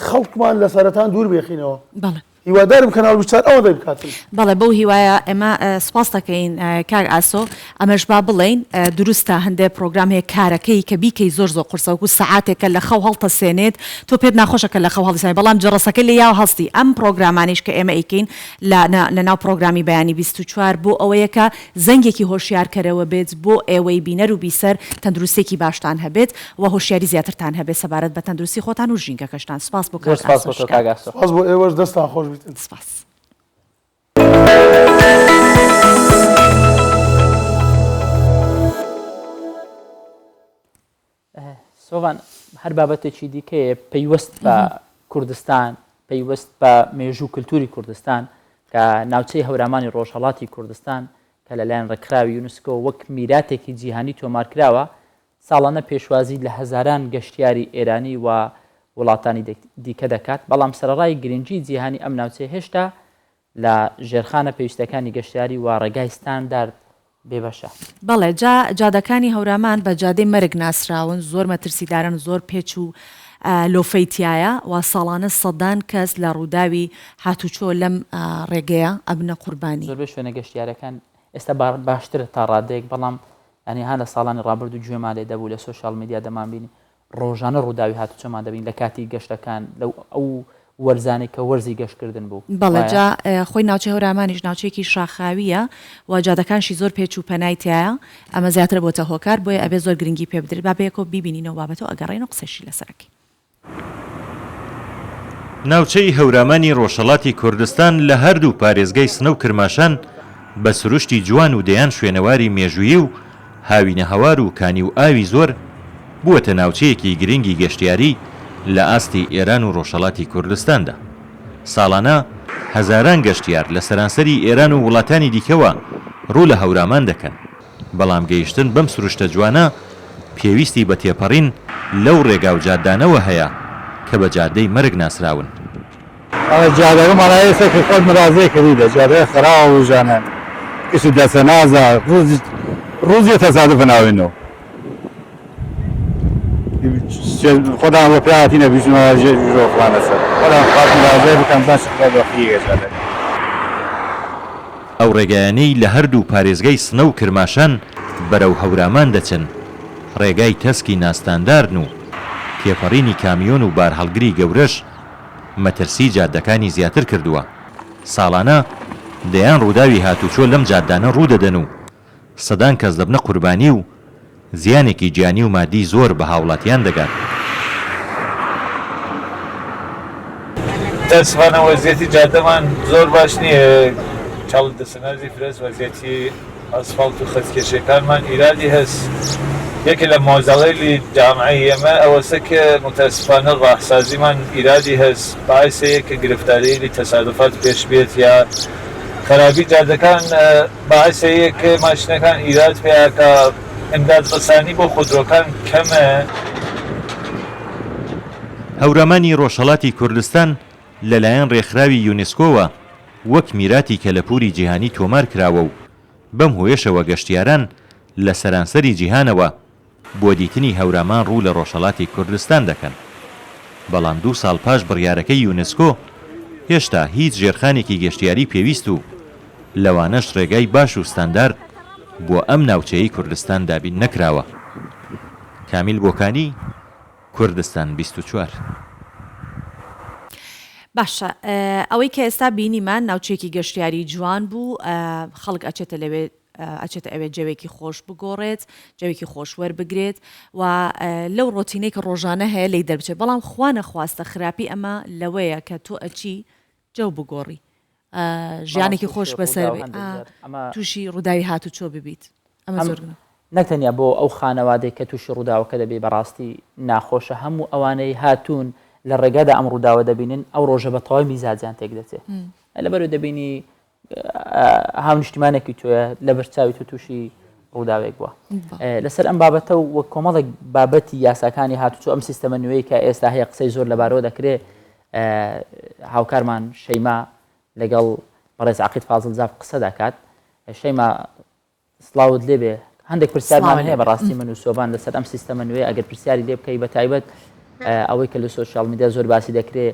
[SPEAKER 7] خەڵکمان لە سەرەتان دوور بێخینەوە.
[SPEAKER 2] بەڵێ.
[SPEAKER 7] هیوادارم کەناڵ 24 ئەوەندەی بکاتن.
[SPEAKER 2] بەڵێ بەو هیوایە ئێمە سوپاست دەکەین کاک ئاسۆ، ئەمەش با بڵێین دروستە هەندێ پڕۆگرام هەیە کارەکەی کە بیکەی زۆر زۆر قورسە وەکو سەعاتێک کە لە خەو هەڵتەسێنێت تۆ پێت ناخۆشە کە لە خەو هەڵیسانی بەڵام جەڕەسەکەی لێ یاوە هەستی ئەم پڕۆگرامانەیش کە ئێمە ئەیکەین لە لە ناو پڕۆگرامی بەیانی 24 بۆ ئەوەیە کە زەنگێکی هۆشیارکەرەوە بێت بۆ ئێوەی بینەر و بیسەر تەندروستێکی باشتان هەبێت و هۆشیاری زیاترتان هەبێت سەبارەت بە تەندروستی خۆتان و ژینگەکەشتان سوپاس بۆ
[SPEAKER 1] زۆر
[SPEAKER 2] کاک
[SPEAKER 1] سپاس
[SPEAKER 2] ئاسۆ
[SPEAKER 1] بۆ تۆ کاک
[SPEAKER 2] شکان.
[SPEAKER 1] ئاسۆ.
[SPEAKER 7] سپاس بۆ ئێوەش دەستتان خۆش بیتن.
[SPEAKER 2] سپاس.
[SPEAKER 1] سۆڤان هەر بابەتێکی دیکەیە پەیوەست بە کوردستان پەیوەست بە مێژوو کللتوری کوردستان کە ناوچەی هەورامانی ڕۆژهڵاتی کوردستان کە لەلایەن ڕێکخراوی یونسکۆ وەک میراتێکی جیهانی تۆمارکراوە ساڵانە پێشوازی لە هەزاران گەشتیاری ئێرانی و وڵاتانی دیکە دەکات، بەڵام سەرەڕای گرنگی جیهانی ئەم ناوچەیە هێشتا لە ژێرخانە پێویستەکانی گەشتیاری و ڕێگای ستاندارد بێبەشە.
[SPEAKER 2] بەڵێ جا جادەکانی هەورامان بە جادەی مەرگ ناسراون، زۆر مەترسیدارن، زۆر پێچ و لۆفەی تیایە و ساڵانە سەدان کەس لە ڕووداوی هاتوچۆ لەم ڕێگەیە ئەبنە قوربانی.
[SPEAKER 1] زۆربەی شوێنە گەشتیارەکان ئێستا باشترە تا ڕادەیەک، بەڵام یانی ها لە ساڵانی ڕابردوو گوێمان لێ دەبوو لە سۆشیال میدیا دەمانبینی ڕۆژانە ڕووداوی هاتوچۆمان دەبین لە کاتی گەشتەکان لەو ئەو وەرزانەی کە وەرزی گەشتکردن بوو
[SPEAKER 2] بەڵێ
[SPEAKER 1] وایە؟
[SPEAKER 2] جا خۆی ناوچەی هەورامانیش ناوچەیەکی شاخاوییە و جادەکانشی زۆر پێچ و پەنای تیایە ئەمە زیاتر بۆتە هۆکار بۆیە ئەبێ زۆر گرنگی پێ بدرێت با بەیەکەوە بیبینینەوە بابەتەو ئەگەڕێین و قسەشی لەسەر ئەکەین.
[SPEAKER 16] ناوچەی هەورامانی ڕۆژهەڵاتی کوردستان لە هەردوو پارێزگای سنە و کرماشان بە سروشتی جوان و دەیان شوێنەواری مێژوویی و هاوینەهەوار و کانی و ئاوی زۆر، بووەتە ناوچەیەکی گرنگی گەشتیاری لە ئاستی ئێران و ڕۆژهەڵاتی کوردستاندا. ساڵانە هەزاران گەشتیار لە سەرانسەری ئێران و وڵاتانی دیکەوە ڕوو لە هەورامان دەکەن. بەڵام گەیشتن بەم سروشتە جوانە پێویستی بە تێپەڕین لەو ڕێگا و جادانەوە هەیە کە بە جادەی مەرگ ناسراون.
[SPEAKER 17] ئەڵێ جادەکە ماڵا ئێستا کە خۆت مەرازێ کردیدە جادەکە خەراوە ڕوژانە کەسی دەسە نازا ڕوز ڕوزێ تەسادفە ناوێنەوە خۆدان بە پیاهاتینە بیژنەوە ژێر ژۆ فلانە سەر خۆدان خواست مەرازێ بکەم باش بەخیە جادەکە.
[SPEAKER 16] ئەو ڕێگایانەی لە هەردوو پارێزگای سنە و کرماشان بەرەو هەورامان دەچن، ڕێگای تەسکی ناستاندارن و تێپەڕینی کامیۆن و بارهەڵگری گەورەش مەترسیی جادەکانی زیاتر کردووە. ساڵانە دەیان ڕووداوی هاتوچۆ لەم جادانە ڕوودەدەن و سەدان کەس دەبنە قوربانی و زیانێکی گیانی و مادی زۆر بە هاوڵاتیان دەگات.
[SPEAKER 18] متاسفانە وەزیەتی جادەمان زۆر باش نییە چاڵ دەسەنازی فرەس وەزیەتی ئاسفاڵت و خەت کێشەکانمان ئیرادی هەس یەکێ لە مۆزەڵەیلی جامعەی ئێمە ئەوەسە ک متاسفانە ڕاهسازیمان ئیرادی هەس باعس یە ک گرفتاریەیلی تەسادفات پێش بێت یا خەرابی جادەکان باعس یە ک ماشینەکان ئیراد پێیا کا ئمداد ڕسانی بۆ خودرۆکان کەمە.
[SPEAKER 16] هەورامانی ڕۆژهەڵاتی کوردستان لەلایەن ڕێکخراوی یونسکۆوە وەک میراتی کەلەپووری جیهانی تۆمار کراوە و بەم هۆیەشەوە گەشتیاران لە سەرانسەری جیهانەوە بۆ دیتنی هەورامان ڕوو لە ڕۆژهەڵاتی کوردستان دەکەن. بەڵام دوو ساڵ پاش بڕیارەکەی یونسکۆ، هێشتا هیچ ژێرخانێکی گەشتیاری پێویست و لەوانەش ڕێگای باش و ستاندارد بۆ ئەم ناوچەیەی کوردستان دابین نەکراوە. کامیل بۆکانی، کوردستان 24.
[SPEAKER 2] باشە ئەوەی کە ئێستا بینیمان ناوچەیەکی گەشتیاری جوان بوو خەڵک ئەچێتە لەوێ ئەچێتە ئەوێ جەوێکی خۆش بگۆڕێت جەوێکی خۆش وەربگرێت و لەو ڕۆتینەی کە ڕۆژانە هەیە لێی دەربچێت بەڵام خوا نەخواستە خراپی ئەمە لەوەیە کە تۆ ئەچی جەو بگۆڕی ژیانێکی خۆش بەسەر تووشی ڕووداوی هاتوچۆ ببیت ئەمە زۆر
[SPEAKER 1] نەک تەنیا بۆ ئەو خانەوادەی کە تووشی ڕووداوەکە دەبێت بەڕاستی ناخۆشە هەموو ئەوانەی هاتوون لە ڕێگادا ئەم ڕووداوە دەبینن ئەو ڕۆژە بە تەواوی میزاجیان تێک دەچێت لەبەرو دەبینی هاونیشتیمانێکی تۆیە لەبەر چاوی تۆ تووشی ڕووداوێک بووە لەسەر ئەم بابەتە و وەک کۆمەڵێک بابەتی یاساکانی هاتوچۆ ئەم سیستەمە نوێی کە ئێستا هەیە قسەی زۆر لەبارەوە دەکرێت هاوکارمان شەیما لەگەڵ بەڕێز عقید فازل جاف قسە دەکات شەیما سڵاوت لێبێ هەندێک پرسیارمان هەیە بەڕاستی من و سۆبان لەسەر ئەم سیستەمە نوێ ئەگەر پرسیاری لێ بکەی بە تایبەت ئەوەی کە لە سۆشیال میدیا زۆر باسی دەکرێ.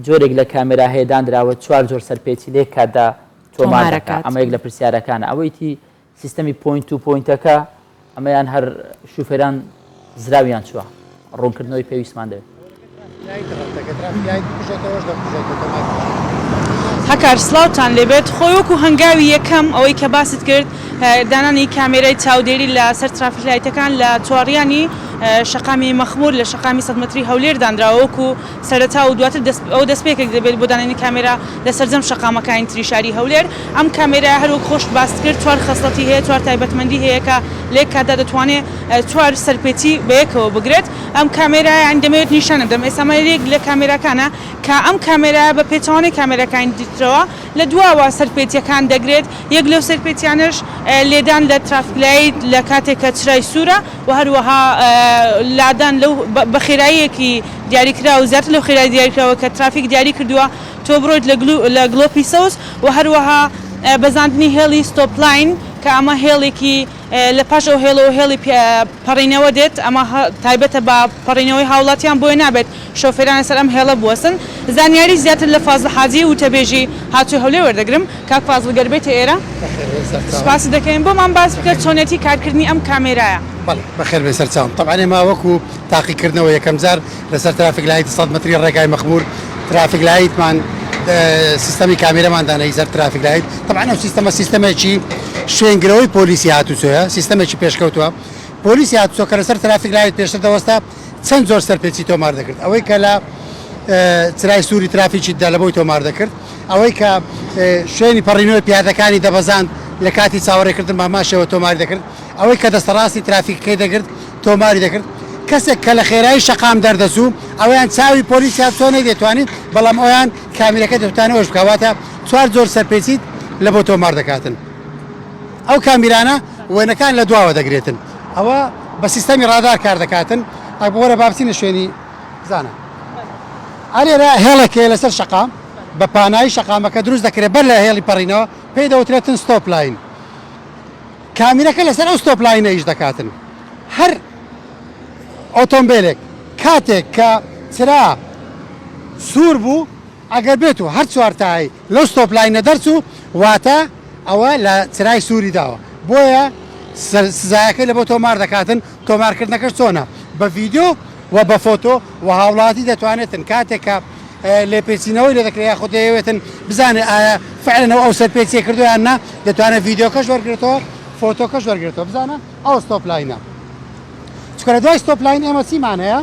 [SPEAKER 1] جۆرێک لە کامێرا هەیە دانراوە چوار جۆر سەرپێچی لە یەک کاتدا تۆمار دەکات ئەمە یەک لە پرسیارەکانە ئەوەی تی سیستەمی point to point ەکە ئەمەیان هەر شوفێران زراویان چووە ڕوونکردنەوەی پێویستمان دەوێت.
[SPEAKER 11] هەکار سڵاوتان لێبێت خۆی وەکو هەنگاوی یەکەم ئەوەی کە باست کرد دانانی کامێرای چاودێری لە سەر ترافیک لایتەکان لە چواڕیانی شەقامی مەخمور لە شەقامی سەد مەتری هەولێر دانراوە وەکو سەرەتا و دواتر ئەوە دەستپێکێک دەبێت بۆ دانانی کامێرا لە سەرجەم شەقامەکانی تری شاری هەولێر. ئەم کامێرایە هەر وەک خۆشت باست کرد چوار خەسڵەتی هەیە، چوار تایبەتمەندی هەیە کە لە یەک کاتدا دەتوانێت چوار سەرپێچی بەیەکەوە بگرێت. ئەم کامێرایە یانی دەمەوێت نیشانت بدەم ئێستا ئەمە یەک لە کامێراکانە کە ئەم کامێرایە بە پێچەوانەی کامێراکانی ترەوە لە دواوە سەرپێچییەکان دەگرێت، یەک لەو سەرپێچیانەش لێدان لە traffic light لە کاتێک کە چرای سوورە و هەروەها لادان لەو بە خێراییەکی دیاریکراو زیاتر لەو خێرای دیاریکراوە کە ترافیک دیاری کردووە تۆ بڕۆیت لە لە گڵۆپی سەوز و هەروەها بەزاندنی هێڵی stop line کە ئەمە هێڵێکی لە پاش ئەو هێڵەوە هێڵی پەڕینەوە دێت ئەمە تایبەتە بە پەڕینەوەی هاوڵاتیان بۆیە نابێت شۆفێران لەسەر ئەم هێڵە بوەستن. زانیاری زیاتر لە فازڵ حاجی وتەبێژی هاتووی هەولێر وەردەگرم. کاک فازڵ گەر بێیتە ئێرە سوپاست دەکەین. بۆمان باس بکە چۆنیەتی کارکردنی ئەم کامێرایە.
[SPEAKER 9] بەڵێ بەخێر بێن سەرچاوم. تەبعەن ئێمە وەکو تاقیکردنەوە یەکەم جار لەسەر traffic light سەد مەتری ڕێگای مەخمور traffic light مان سیستەمی کامیرەمان دانای سەر traffic light. تەبعەن ئەو سیستەمە سیستەمێکی شوێنگرەوەی پۆلیسی هاتوچۆیە، سیستەمێکی پێشکەوتووە. پۆلیسی هاتوچۆ کە لەسەر traffic light پێشتر دەوەستا چەند جۆر سەرپێچی تۆمار دەکرد، ئەوەی کە لە چرای سووری ترافیکی دا لە بۆی تۆمار دەکرد، ئەوەی کە شوێنی پەڕینەوەی پیادەکانی دەبەزاند لە کاتی چاوەڕێکردن بە هەمان شێوە تۆماری دەکرد، ئەوەی کە دەستەڕاستی ترافیکەکەی دەگرت تۆماری دەکرد، کەسێک کە لە خێرایی شەقام دەردەچوو ئەویان چاوی پۆلیس هاتوچۆ نەیدەتوانی، بەڵام ئەویان کامیرەکە دەتوانێت ئەوەش بکات، واتە چوار جۆر سەرپێچیت لە بۆ تۆمار دەکاتن. ئەو کامیرانە وێنەکان لە دواوە دەگرێتن ئەوە بە سیستەمی ڕادار کار دەکاتن ئەک وەرە با بچینە شوێنی زانە ئەلێرە هێڵێک هەیە لەسەر شەقام بە پانایی شەقامەکە دروست دەکرێت بەر لە هێڵی پەڕینەوە پێی دەوترێتن stop line کامیرەکە لەسەر ئەو stop line ە ئیش دەکاتن هەر ئۆتۆمبیلێک کاتێک کە چرا سوور بوو ئەگەر بێت و هەر چوار تای لەو stop line ە دەرچوو واتە ئەوە لە چرای سووری داوە بۆیە سزایەکەی لە بۆ تۆمار دەکاتن تۆمارکردنەکەش چۆنە بە ڤیدیۆ و بە فۆتۆ و هاوڵاتی دەتوانێتن کاتێک کە لێپێچینەوەی لێ دەکرێت یاخود دەیەوێتن بزانێت ئایا فعلەن ئەو سەرپێچیە کردووە یان نا دەتوانێت ڤیدیۆکەش وەرگرێتەوە فۆتۆکەش وەرگرێتەوە بزانە ئەو stop line ە چونکە لە دوای stop line ئێمە چیمان هەیە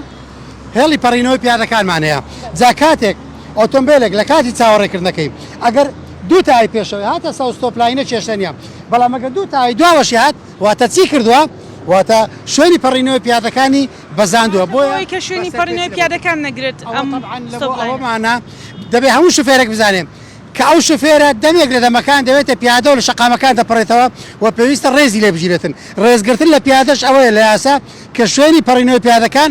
[SPEAKER 9] هێڵی پەڕینەوەی پیادەکانمان هەیە جا کاتێک ئۆتۆمبیلێک لە کاتی چاوەڕێکردنەکەی ئەگەر دوو تای پێشەوەی هاتە سەو stop line ە کێشە نییە بەڵام ئەگەر دوو تای دواوەشی هات واتە چی کردووە واتە شوێنی پەڕینەوەی پیادەکانی بەزاندووە بۆیە
[SPEAKER 11] ئەوەی کە شوێنی پەڕینەوەی پیادەکان نەگرێت ئەم stop line ە
[SPEAKER 9] ئەوەمانە دەبێ هەموو شوفێرێک بزانێت کە ئەو شوفێرە دەمێک لە دەمەکان دەوێتە پیادە و لە شەقامەکان دەپەڕێتەوە و پێویستە ڕێزی لێ بگیرێتن ڕێزگرتن لە پیادەش ئەوەیە لە یاسا کە شوێنی پەڕینەوەی پیادەکان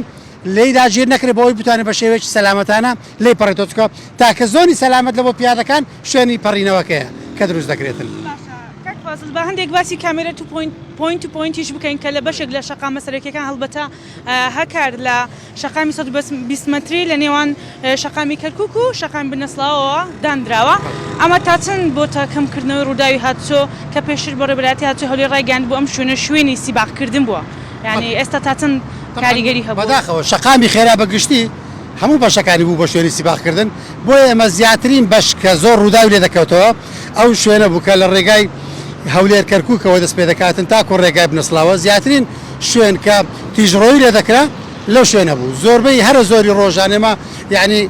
[SPEAKER 9] لێی داگیر نەکرێت بۆ ئەوەی بتوانێت بە شێوەیەکی سەلامەتانە لێی پەڕێتەوە چونکە تاکە زۆنی سەلامەت لە بۆ پیادەکان شوێنی پەڕینەوەکەیە کە دروست دەکرێتن.
[SPEAKER 11] باشە کاک فازڵ با هەندێک باسی کامێرا to point point to point یش بکەین کە لە بەشێک لە شەقامە سەرەکیەکان هەڵبەتە هەکار لە شەقامی 120 مەتری لە نێوان شەقامی کەرکوک و شەقامی بنەسڵاوەوە دانراوە، ئەمە تا چەند بۆتە کەمکردنەوەی ڕووداوی هاتوچۆ کە پێشتر بەڕێوەبەرایەتی هاتوچۆی هەولێر ڕایگەیاندبوو ئەم شوێنە شوێنی سیباقکردن بووە، یانی ئێستا تا چەند کاریگەری هەبووە؟
[SPEAKER 9] بەداخەوە شەقامی خێرا بە گشتی هەموو بەشەکانی بوو بە شوێنی سیباقکردن، بۆیە ئێمە زیاترین بەش کە زۆر ڕووداوی لێ دەکەوتەوە ئەو شوێنە بوو کە لە ڕێگای هەولێر کەرکوکەوە دەست پێدەکاتن تاکو ڕێگای بنەسڵاوە زیاترین شوێن کە تیژڕۆیی لێ دەکرا لەو شوێنە بوو زۆربەی هەرە زۆری ڕۆژان ئێمە یانی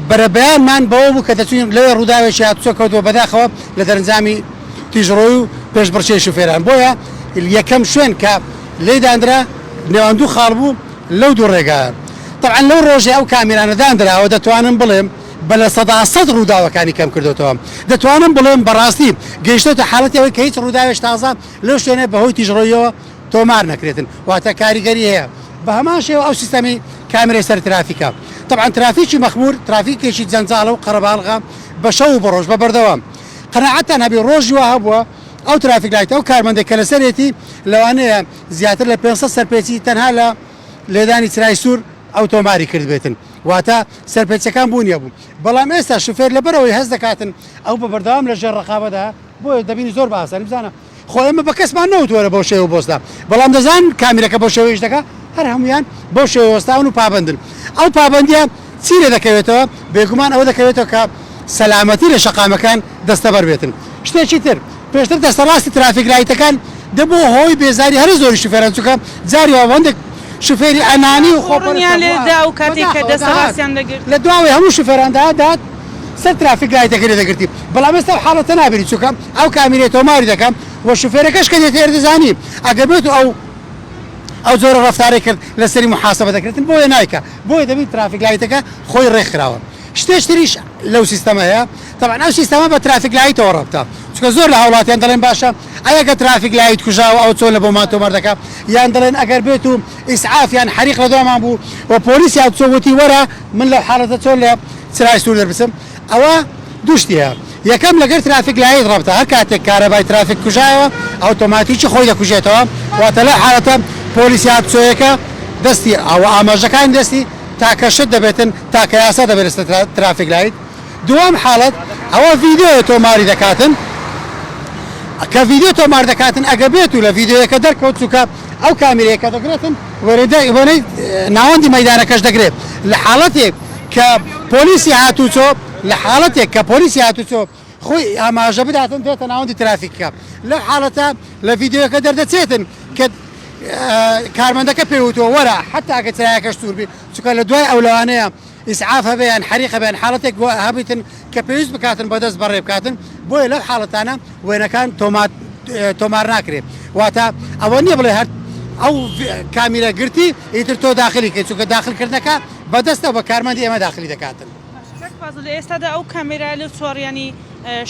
[SPEAKER 9] بەرەبەیانمان بەوە بوو کە دەچوین لەوێ ڕووداوێکی هاتوچۆ کەوتەوە بەداخەوە لە دەرەنجامی تیژڕۆی و پێشبڕکێی شوفێران بۆیە یەکەم شوێن کە لێی داندرا نێوان دوو خاڵ بوو لەو دوو ڕێگایە تەبعەن لەو ڕۆژەی ئەو کامیرانە داندراوە دەتوانم بڵێم بە 100% ڕووداوەکانی کەم کردۆتەوە دەتوانم بڵێم بەڕاستی گەیشتۆتە حاڵەتی ئەوەی کە هیچ ڕووداوێک تازە لەو شوێنە بەهۆی تیژڕۆییەوە تۆمار نەکرێتن واتە کاریگەری هەیە بە هەمان شێوە ئەو سیستەمی کامێرای سەر ترافیکە تەبعەن ترافیکی مەخمور ترافیکێکی جەنجاڵە و قەرەباڵغە بە شەو و بە ڕۆژ بە بەردەوام قەناعەتتان هەبی ڕۆژی وا هەبووە ئەو traffic light ئەو کارمەندێک کە لەسەرێتی لەوانەیە زیاتر لە 500 سەرپێچی تەنها لە لێدانی چرای سوور ئەو تۆماری کردبێتن. واتە سەرپێچەکان بوونی هەبوو بەڵام ئێستا شوفێر لەبەرئەوەی هەست دەکاتن ئەو بە بەردەوام لە ژێر ڕەقابەدایە بۆیە دەبینی زۆر بە ئاسانی بزانە خۆ ئێمە بە کەسمان نەوت وەرە بەو شێوە بۆستە بەڵام دەزان کامیرەکە بەو شێوە ئیش دەکا هەر هەموویان بەو شێوە وەستاون و پابەندن ئەو پابەندیە چی لێ دەکەوێتەوە بێگومان ئەوە دەکەوێتەوە کە سەلامەتی لە شەقامەکان دەستەبەر بێتن شتێکی تر پێشتر دەستە ڕاستی ترافیک لایتەکان دەبووە هۆی بێزاری هەرە زۆری شوفێران چونکە جاری وا هەندێک شوفێری ئەنانی و خۆپەرست
[SPEAKER 11] ڕنیان لێ
[SPEAKER 9] هەبوو
[SPEAKER 11] دا ئەو کاتێک کە
[SPEAKER 9] بەداخەوە
[SPEAKER 11] دەستە
[SPEAKER 9] دەهات
[SPEAKER 11] ڕاستیان دەگرت.
[SPEAKER 9] لە دواوەی هەموو شوفێران دەهات دەهات سەر ترافیک لایتەکەی لێ دەگرتی بەڵام ئێستا ئەو حاڵەتە نابینی چونکە ئەو کامیرەی تۆماری دەکا و شوفێرەکەش کە دێتە ئێرە دەزانی ئەگەر بێت و ئەو ئەو جۆرە ڕەفتارەی کرد لەسەری موحاسەبە دەکرێتن بۆیە نایکا بۆیە دەبینی ترافیک لایتەکە خۆی ڕێکخراوە شتێک تریش لەو سیستەمە هەیە تەبعەن ئەو سیستەمە بە ترافیک لایتەوە ڕەبتە چونکە زۆر لە هاوڵاتیان دەڵێن باشە ئەی ئەگەر ترافیک لایت کوژاوە ئەوە چۆن لە بۆمان تۆمار دەکا یان دەڵێن ئەگەر بێت و ئیسعاف یان حەریق لە دوامان بوو و پۆلیس یان چۆ وتی وەرە من لەو حاڵەتە چۆن لە چرای سوور دەربچم ئەوە دوو شتی هەیە یەکەم لەگەر ترافیک لایت ڕەبتە هەر کاتێک کارەبای ترافیک کوژایەوە ئەوتۆماتیکی خۆی دەکوژێتەوە واتە لەو حاڵەتە پۆلیس هاتوچۆیەکە دەستی ئەوە ئاماژەکانی دەستی تاکە شت دەبێتن تاکە یاسا دەبێت لەسەر ترافیک لایت دووەم حاڵەت ئەوە ڤیدیۆیە تۆماری دەکاتن کە ڤیدیۆ تۆمار دەکاتن ئەگە بێت و لە ڤیدیۆیەکە دەرکەوت چونکە ئەو کامیرەیە کە دەگرێتن وێنەی ناوەندی مەیدانەکەش دەگرێت لە حاڵەتێک کە پۆلیسی هاتوچۆ لە حاڵەتێک کە پۆلیسی هاتوچۆ خۆی ئاماژە بداتن دێتە ناوەندی ترافیکەکە لەو حاڵەتە لە ڤیدیۆیەکە دەردەچێتن کە کارمەندەکە پێی وتووە وەرە حەتا ئەگەر چرایەکەش سوور بی چونکە لە دوای ئەو لەوانەیە ئیسعاف هەبێ یان حەریق هەبێ یان حاڵەتێک هەبیتن کە پێویست بکاتن بەدەست بەڕێ بکاتن بۆیە لەو حاڵەتانە وێنەکان تۆمار ناکرێ واتە ئەوە نییە بڵێ هەر ئەو کامیرە گرتی ئیتر تۆ داخلی کەی چونکە داخلکردنەکە بەدەستە بە کارمەندی ئێمە داخلی دەکاتن.
[SPEAKER 11] کاک فازڵ لە ئێستادا ئەو کامێرایە لەو چواڕیانی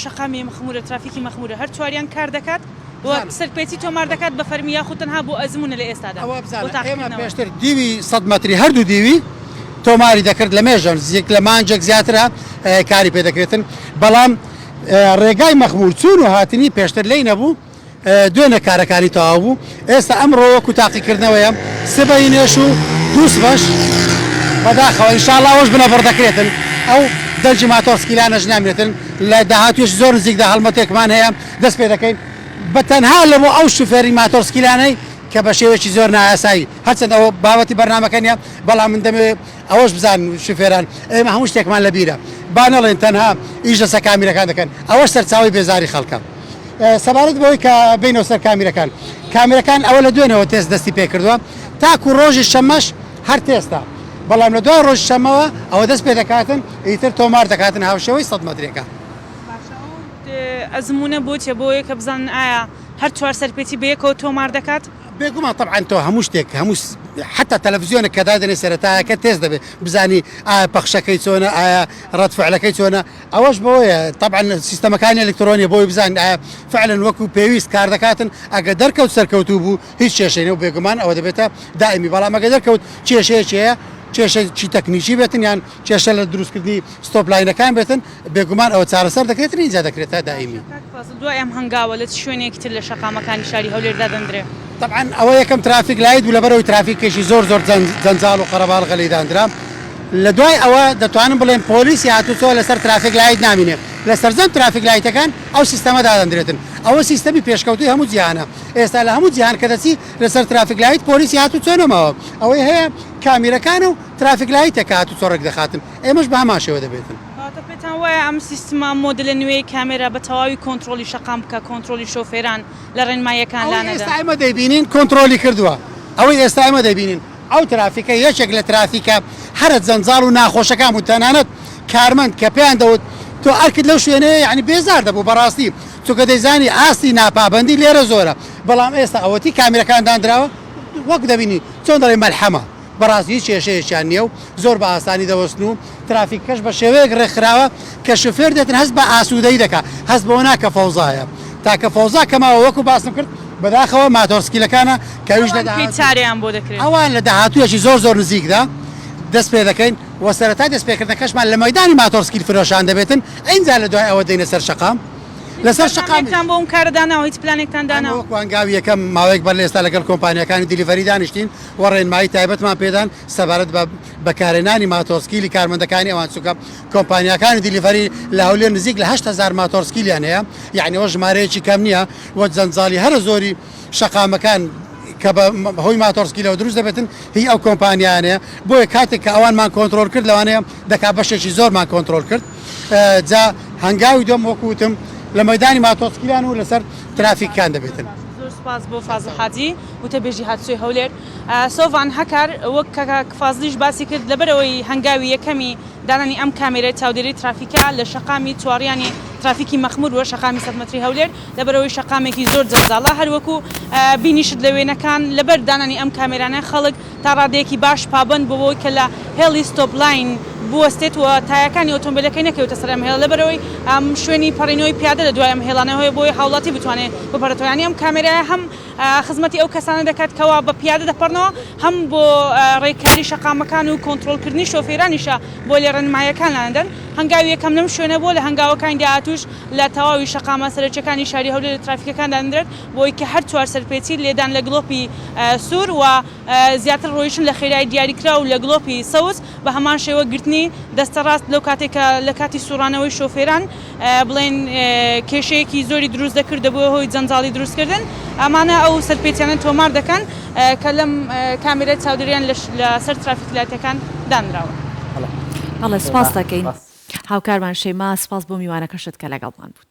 [SPEAKER 11] شەقامی مەخمورە ترافیکی مەخمورە هەر چواریان کار دەکات و سەرپێچی تۆمار دەکات بە فەرمی یاخود تەنها بۆ ئەزموونە لە ئێستادا
[SPEAKER 9] ئەوە بزانە ئێمە پێشتر دیوی سەد مەتری هەردوو دیوی تۆماری دەکرد لە مێژە نزیک لە مانجێک زیاترە کاری پێ دەکرێتن بەڵام ڕێگای مەخمور چوون و هاتنی پێشتر لێی نەبوو دوێنێ کارەکانی تەواو بوو، ئێستا ئەمڕۆ وەکو تاقیکردنەوەیە، سبەینێش و دووسبەش، بەداخەوە ان شاء اللە ئەوەش بنەبڕ دەکرێتن، ئەو دەنگی ماتۆڕسکیلانەش نامرێتن، لە داهاتوویەکی زۆر نزیکدا هەڵمەتێکمان هەیە دەست پێ دەکەین بە تەنها لە بۆ ئەو شوفێری ماتۆڕسکیلانەی کە بە شێوەیەکی زۆر نایاسایی، هەرچەند ئەوە بابەتی بەرنامەکە نییە، بەڵام من دەمەوێت ئەوەش بزانن شوفێران ئێمە هەموو شتێکمان لەبیرە، با نەڵێن تەنها ئیش لەسەر کامیرەکان دەکەن، ئەوەش سەرچاوەی بێزاری خەڵکە. سەبارەت بەوەی کە بێینەوە سەر کامیرەکان، کامیرەکان ئەوە لە دوێنێوە تێست دەستی پێکردووە تاکو ڕۆژی شەممەش هەر تێستە، بەڵام لە دوای ڕۆژی شەممەوە ئەوە دەست پێدەکاتن ئیتر تۆمار دەکاتن هاوشێوەی سەد مەترێکە.
[SPEAKER 11] باشە ئەو ئەزموونە بۆ چیە؟ بۆ ئەوەیە کە بزانن ئایا هەر چوار سەرپێچی بەیەکەوە تۆمار دەکات؟
[SPEAKER 9] بێگومان تەبعەن تۆ هەموو شتێک هەموو حەتا تەلەفزیۆنێک کە دادەنێی سەرەتایەکە تێست دەبێت بزانی ئایا پەخشەکەی چۆنە ئایا ڕەد فعلەکەی چۆنە ئەوەش بەوەیە تەبعەن سیستەمەکانی ئەلکترۆنیە بۆی بزانین ئایا فعلەن وەکو پێویست کار دەکاتن ئەگەر دەرکەوت سەرکەوتوو بوو هیچ کێشەی نیە و بێگومان ئەوە دەبێتە دائیمی بەڵام ئەگەر دەرکەوت کێشەیەکی هەیە کێشەی تەکنیکی بێتن یان کێشە لە دروستکردنی ستۆپ لاینەکان بێتن بێگومان ئەوە چارەسەر دەکرێتن ئینجا دەکرێتە دائیمی.
[SPEAKER 11] کاک فازڵ دوای ئەم هەنگاوە لە چ شوێنێکی تر لە شەقامەکانی شاری هەولێر دادەندرێ؟
[SPEAKER 9] تەبعەن ئەوە یەکەم ترافیک لایت بوو لەبەرئەوەی ترافیکێکی زۆر زۆر جەنجاڵ و قەرەباڵغە لێی داندرا لە دوای ئەوە دەتوانم بڵێم پۆلیسی هاتوچۆ لەسەر ترافیک لایت نامینێ لە سەرجەم ترافیک لایتەکان ئەو سیستەمە دادەندرێتن ئەوە سیستەمی پێشکەوتوی هەموو جیهانە ئێستا لە هەموو جیهان کە دەچی لەسەر ترافیک لایت پۆلیسی هاتوچۆ نەماوە ئەوەی هەیە کامیرەکانە و ترافیک لایتە کە هاتوچۆ ڕێکدەخاتن ئێمەش بە هەمان شێوە دەبێتن.
[SPEAKER 11] کەواتە پێتان وایە ئەم سیستمە ئەم مۆدێلە نوێیەی کامێرا بە تەواوی کۆنترۆڵی شەقام بکا کۆنترۆڵی شۆفێران لە ڕێنماییەکان
[SPEAKER 9] ئەوەی
[SPEAKER 11] لانەدەن؟
[SPEAKER 9] ئێستا ئێمە دەیبینین کۆنترۆلی کردووە ئەوەی ئێستا ئێمە دەیبینین ئەو ترافیکە یەکێک لە ترافیکە هەرە جەنجاڵ و ناخۆشەکان بوو تەنانەت کارمەند کە پێیان دەوت تۆ ئەرکت لەو شوێنەیە یانی بێزار دەبوو بەڕاستی چونکە دەیزانی ئاستی ناپابەندی لێرە زۆرە بەڵام ئێستا ئەوەتی کامیرەکان داندراوە وەک دەبینی چۆن دەڵێی مەلحەمە بەڕاستی هیچ کێشەیەکیان نییە و زۆر بە ئاسانی دەوەستن و ترافیکەکەش بە شێوەیەک ڕێکخراوە کە شوفێر دێتن هەست بە ئاسوودەیی دەکات، هەست بەوە ناکە فەوزایە. تاکە فەوزا کە ماوە وەکو باسم کرد بەداخەوە ماتۆڕسکیلەکانە کە ئەویش لە
[SPEAKER 11] ئەوان کەی
[SPEAKER 9] داهاتوو
[SPEAKER 11] چارەیان بۆ دەکرێت؟
[SPEAKER 9] ئەوان لە داهاتوویەکی زۆر زۆر نزیکدا دەست پێ دەکەین و سەرەتای دەستپێکردنەکەشمان لە مەیدانی ماتۆڕسکیل فرۆشان دەبێتن ئینجا لە دوای ئەوە دێینە سەر شەقام. لەسەر شەقامیش.
[SPEAKER 11] پلانێکتان بۆ ئەم کارە داناوە؟ هیچ پلانێکتان داناوە؟
[SPEAKER 9] ئێمە وەکو هەنگاوی یەکەم ماوەیەک بەر لە ئێستا لەگەڵ کۆمپانیاکانی delivery دانیشتین و ڕێنمایی تایبەتمان پێدان سەبارەت بە بەکارهێنانی ماتۆڕسکیلی کارمەندەکانی ئەوان چونکە کۆمپانیاکانی delivery لە هەولێر نزیک لە 8000 ماتۆڕسکیلیان هەیە یعنی ئەوە ژمارەیەکی کەم نییە و جەنجاڵی هەرە زۆری شەقامەکان کە بە هۆی ماتۆڕسکیلەوە دروست دەبێتن هی ئەو کۆمپانیانەیە بۆیە کاتێک کە ئەوانمان کۆنترۆل کرد لەوانەیە دەکا بەشێکی زۆرمان کۆنترۆل کرد جا هەنگاوی دووەم وەکو وتم لە مەیدانی ماتۆڕسکیلان و لەسەر ترافیکەکان دەبێتن.
[SPEAKER 11] زۆر سوپاس بۆ فازڵ حاجی وتەبێژی هاتوچۆی هەولێر. سۆڤان هەکار، وەک کاک فازلیش باسی کرد لەبەرئەوەی هەنگاوی یەکەمی دانانی ئەم کامێرای چاودێری ترافیکە لە شەقامی چواڕیانی ترافیکی مەخمور و شەقامی سەد مەتری هەولێر لەبەرئەوەی شەقامێکی زۆر جەنجاڵە هەروەکو بینیشت لە وێنەکان لەبەر دانانی ئەم کامێرانە خەڵک تا ڕادەیەکی باش پابەند بووە بەوەی کە لە هێڵی stop line بوەستێت و تایەکانی ئۆتۆمبێلەکەی نەکەوێتە سەر ئەم هێڵە لەبەرئەوەی ئەم شوێنی پەڕینەوەی پیادە لە دوای ئەم هێڵانە هەیە بۆیە هاوڵاتی بتوانێت بپەڕێتەوە یانی ئەم کامێرایە هەم خزمەتی ئەو کەسانە دەکات کەوا بە پیادە دەپەڕنەوە هەم بۆ ڕێککاری شەقامەکان و کۆنتڕۆڵکردنی شۆفێرانیشە بۆ لێ ڕێنماییەکان لانەدەن هەنگاوی یەکەم لەم شوێنە بووە لە هەنگاوەکانی داهاتووش لە تەواوی شەقامە سەرەکیەکانی شاری هەولێر لە ترافیکەکان دادەنرێت بۆی کە هەر چوار سەرپێچی لێدان لە گڵۆپی سوور و زیاتر ڕۆیشتن لە خێرایی دیاریکراو لە گڵۆپی سەوز بە هەمان شێوە گرتنی دەستە ڕاست لەو کاتێک کە لە کاتی سوڕانەوەی شۆفێران بڵێن کێشەیەکی زۆری دروست دەکرد دەبووە هۆی جەنجاڵی دروستکردن ئەمانە ئەو سەرپێچیانە تۆمار دەکەن کە لەم کامێرای چاودێریان لەسەر ترافیک لایتەکان دانراون.
[SPEAKER 2] بەڵێ سوپاس دەکەین هاوکارمان شەیما سوپاس بۆ میوانەکەشت کە لەگەڵمان بووت.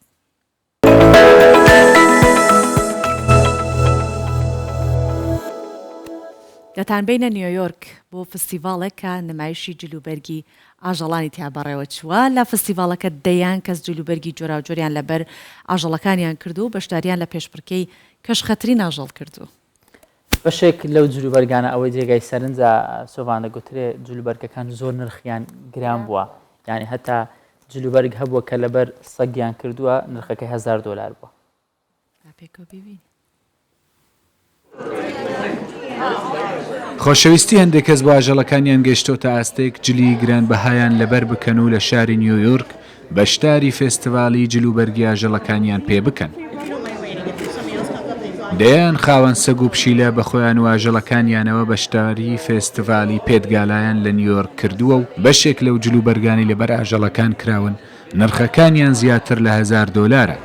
[SPEAKER 2] دەتانبەینە نیۆیۆرک بۆ فستیڤاڵێک کە نمایشی جلوبەرگی ئاژەڵانی تیا بەڕێوەچووە، لە فستیڤاڵەکە دەیان کەس جلوبەرگی جۆراوجۆریان لەبەر ئاژەڵەکانیان کردووە و بەشداریان لە پێشبڕکێی کەشخەترین ئاژەڵ کردووە.
[SPEAKER 1] بەشێک لەو جلوبەرگانە ئەوەی جێگای سەرنجە سۆڤان دەگوترێ جلوبەرگەکان زۆر نرخیان گران بووە یانی هەتا جلوبەرگ هەبووە کە لەبەر سەگیان کردووە نرخەکەی هەزار دۆلار بووە.
[SPEAKER 2] با پێکەوە بیبینین.
[SPEAKER 18] خۆشەویستی هەندێک کەس بۆ ئاژەڵەکانیان گەیشتۆتە ئاستێک جلی گرانبەهایان لەبەر بکەن و لە شاری نیویۆرک بەشداری فێستیڤاڵی جلوبەرگی ئاژەڵەکانیان پێ بکەن. دەیان خاوەن سەگ و پشیلە بە خۆیان و ئاژەڵەکانیانەوە بەشداری فێستیڤاڵی Pet Gala یان لە نیویۆرک کردووە و بەشێک لەو جلوبەرگانەی لەبەر ئاژەڵەکان کراون نرخەکانیان زیاتر لە هەزار دۆلارە.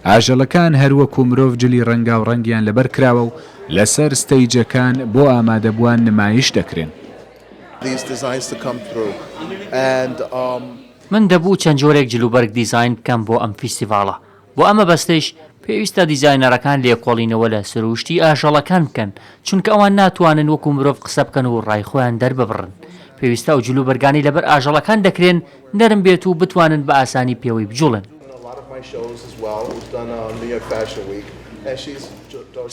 [SPEAKER 18] ئاژەڵەکان هەر وەکو مرۆڤ جلی ڕەنگاوڕەنگیان لەبەر کراوە و لەسەر ستەیجەکان بۆ ئامادەبووان نمایش دەکرێن.
[SPEAKER 19] من دەبوو چەند جۆرێک جلوبەرگ دیزاین بکەم بۆ ئەم فیستیڤاڵە، بۆ ئەم مەبەستەیش پێویستە دیزاینەرەکان لێکۆڵینەوە لە سرووشتی ئاژەڵەکان بکەن، چونکە ئەوان ناتوانن وەکو مرۆڤ قسە بکەن و ڕای خۆیان دەرببڕن. پێویستە ئەو جلوبەرگانەی لەبەر ئاژەڵەکان دەکرێن نەرم بێت و بتوانن بە ئاسانی پێوەی بجوڵێن.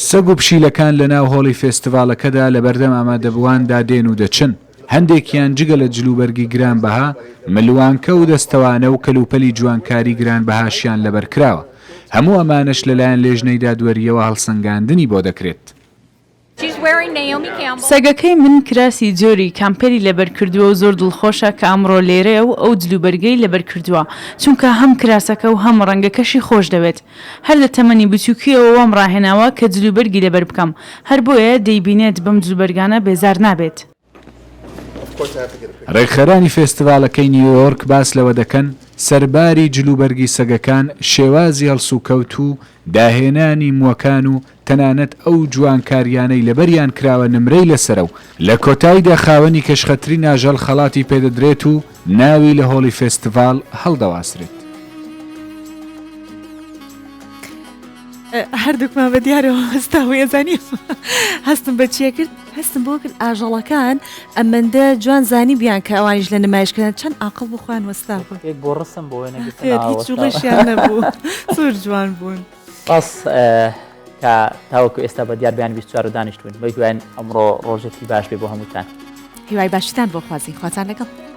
[SPEAKER 18] سەگ و پشیلەکان لەناو هۆڵی فێستیڤاڵەکەدا لەبەردەم ئامادەبوواندا دێن و دەچن، هەندێکیان جگە لە جلوبەرگی گرانبەها، ملوانکە و دەستەوانە و کەلوپەلی جوانکاری گرانبەهاشیان لەبەرکراوە. هەموو ئەمانەش لەلایەن لێژنەی دادوەرییەوە هەڵسەنگاندنی بۆ دەکرێت.
[SPEAKER 11] سەگەکەی من کراسی جۆری کامپێلی لەبەر کردووە و زۆر دڵخۆشە کە ئەمڕۆ لێرەیە و ئەو جلوبەرگەی لەبەر کردووە، چونکە هەم کراسەکە و هەم ڕەنگەکەشی خۆش دەوێت. هەر لە تەمەنی بچووکییەوە وام ڕاهێناوە کە جلوبەرگی لەبەر بکەم، هەر بۆیە دەیبینێت بەم جلوبەرگانە بێزار نابێت.
[SPEAKER 18] رێکخەرانی فێستیڤاڵەکەی نیویۆرک باس لەوە دەکەن، سەرباری جلوبەرگی سەگەکان، شێوازی هەڵسوکەوت و داهێنانی مووەکان و تەنانەت ئەو جوانکارییانەی لەبەریان کراوە نمرەی لەسەرە و لە کۆتاییدا خاوەنی کەشخەترین ئاژەڵ خەڵاتی پێدەدرێت و ناوی لە هۆڵی فێستیڤاڵ هەڵدەواسرێت.
[SPEAKER 2] هەردووکمان بە دیارەوە هەستاوی ئەزانی هەستم بە چیە کرد هەستم بۆ کرد ئاژەڵەکان ئەمەندە جوان زانی بیان کە ئەوانیش لە نمایشکردن چەند ئاقڵ بۆ خۆیان وەستا بوون
[SPEAKER 1] بۆ ڕسم بۆ وێنەگرتن
[SPEAKER 2] هیچ جوڵەشیان نەبوو زۆر جوان بوون.
[SPEAKER 1] سپاس کە تاوەکو ئێستا بە دیار بەیانی 24 دانیشتوون بە هیوایان ئەمڕۆ ڕۆژێکی باش بێ بۆ هەمووتان.
[SPEAKER 2] هیوای باشیتان بۆ خوازین خواتان لەگەڵ.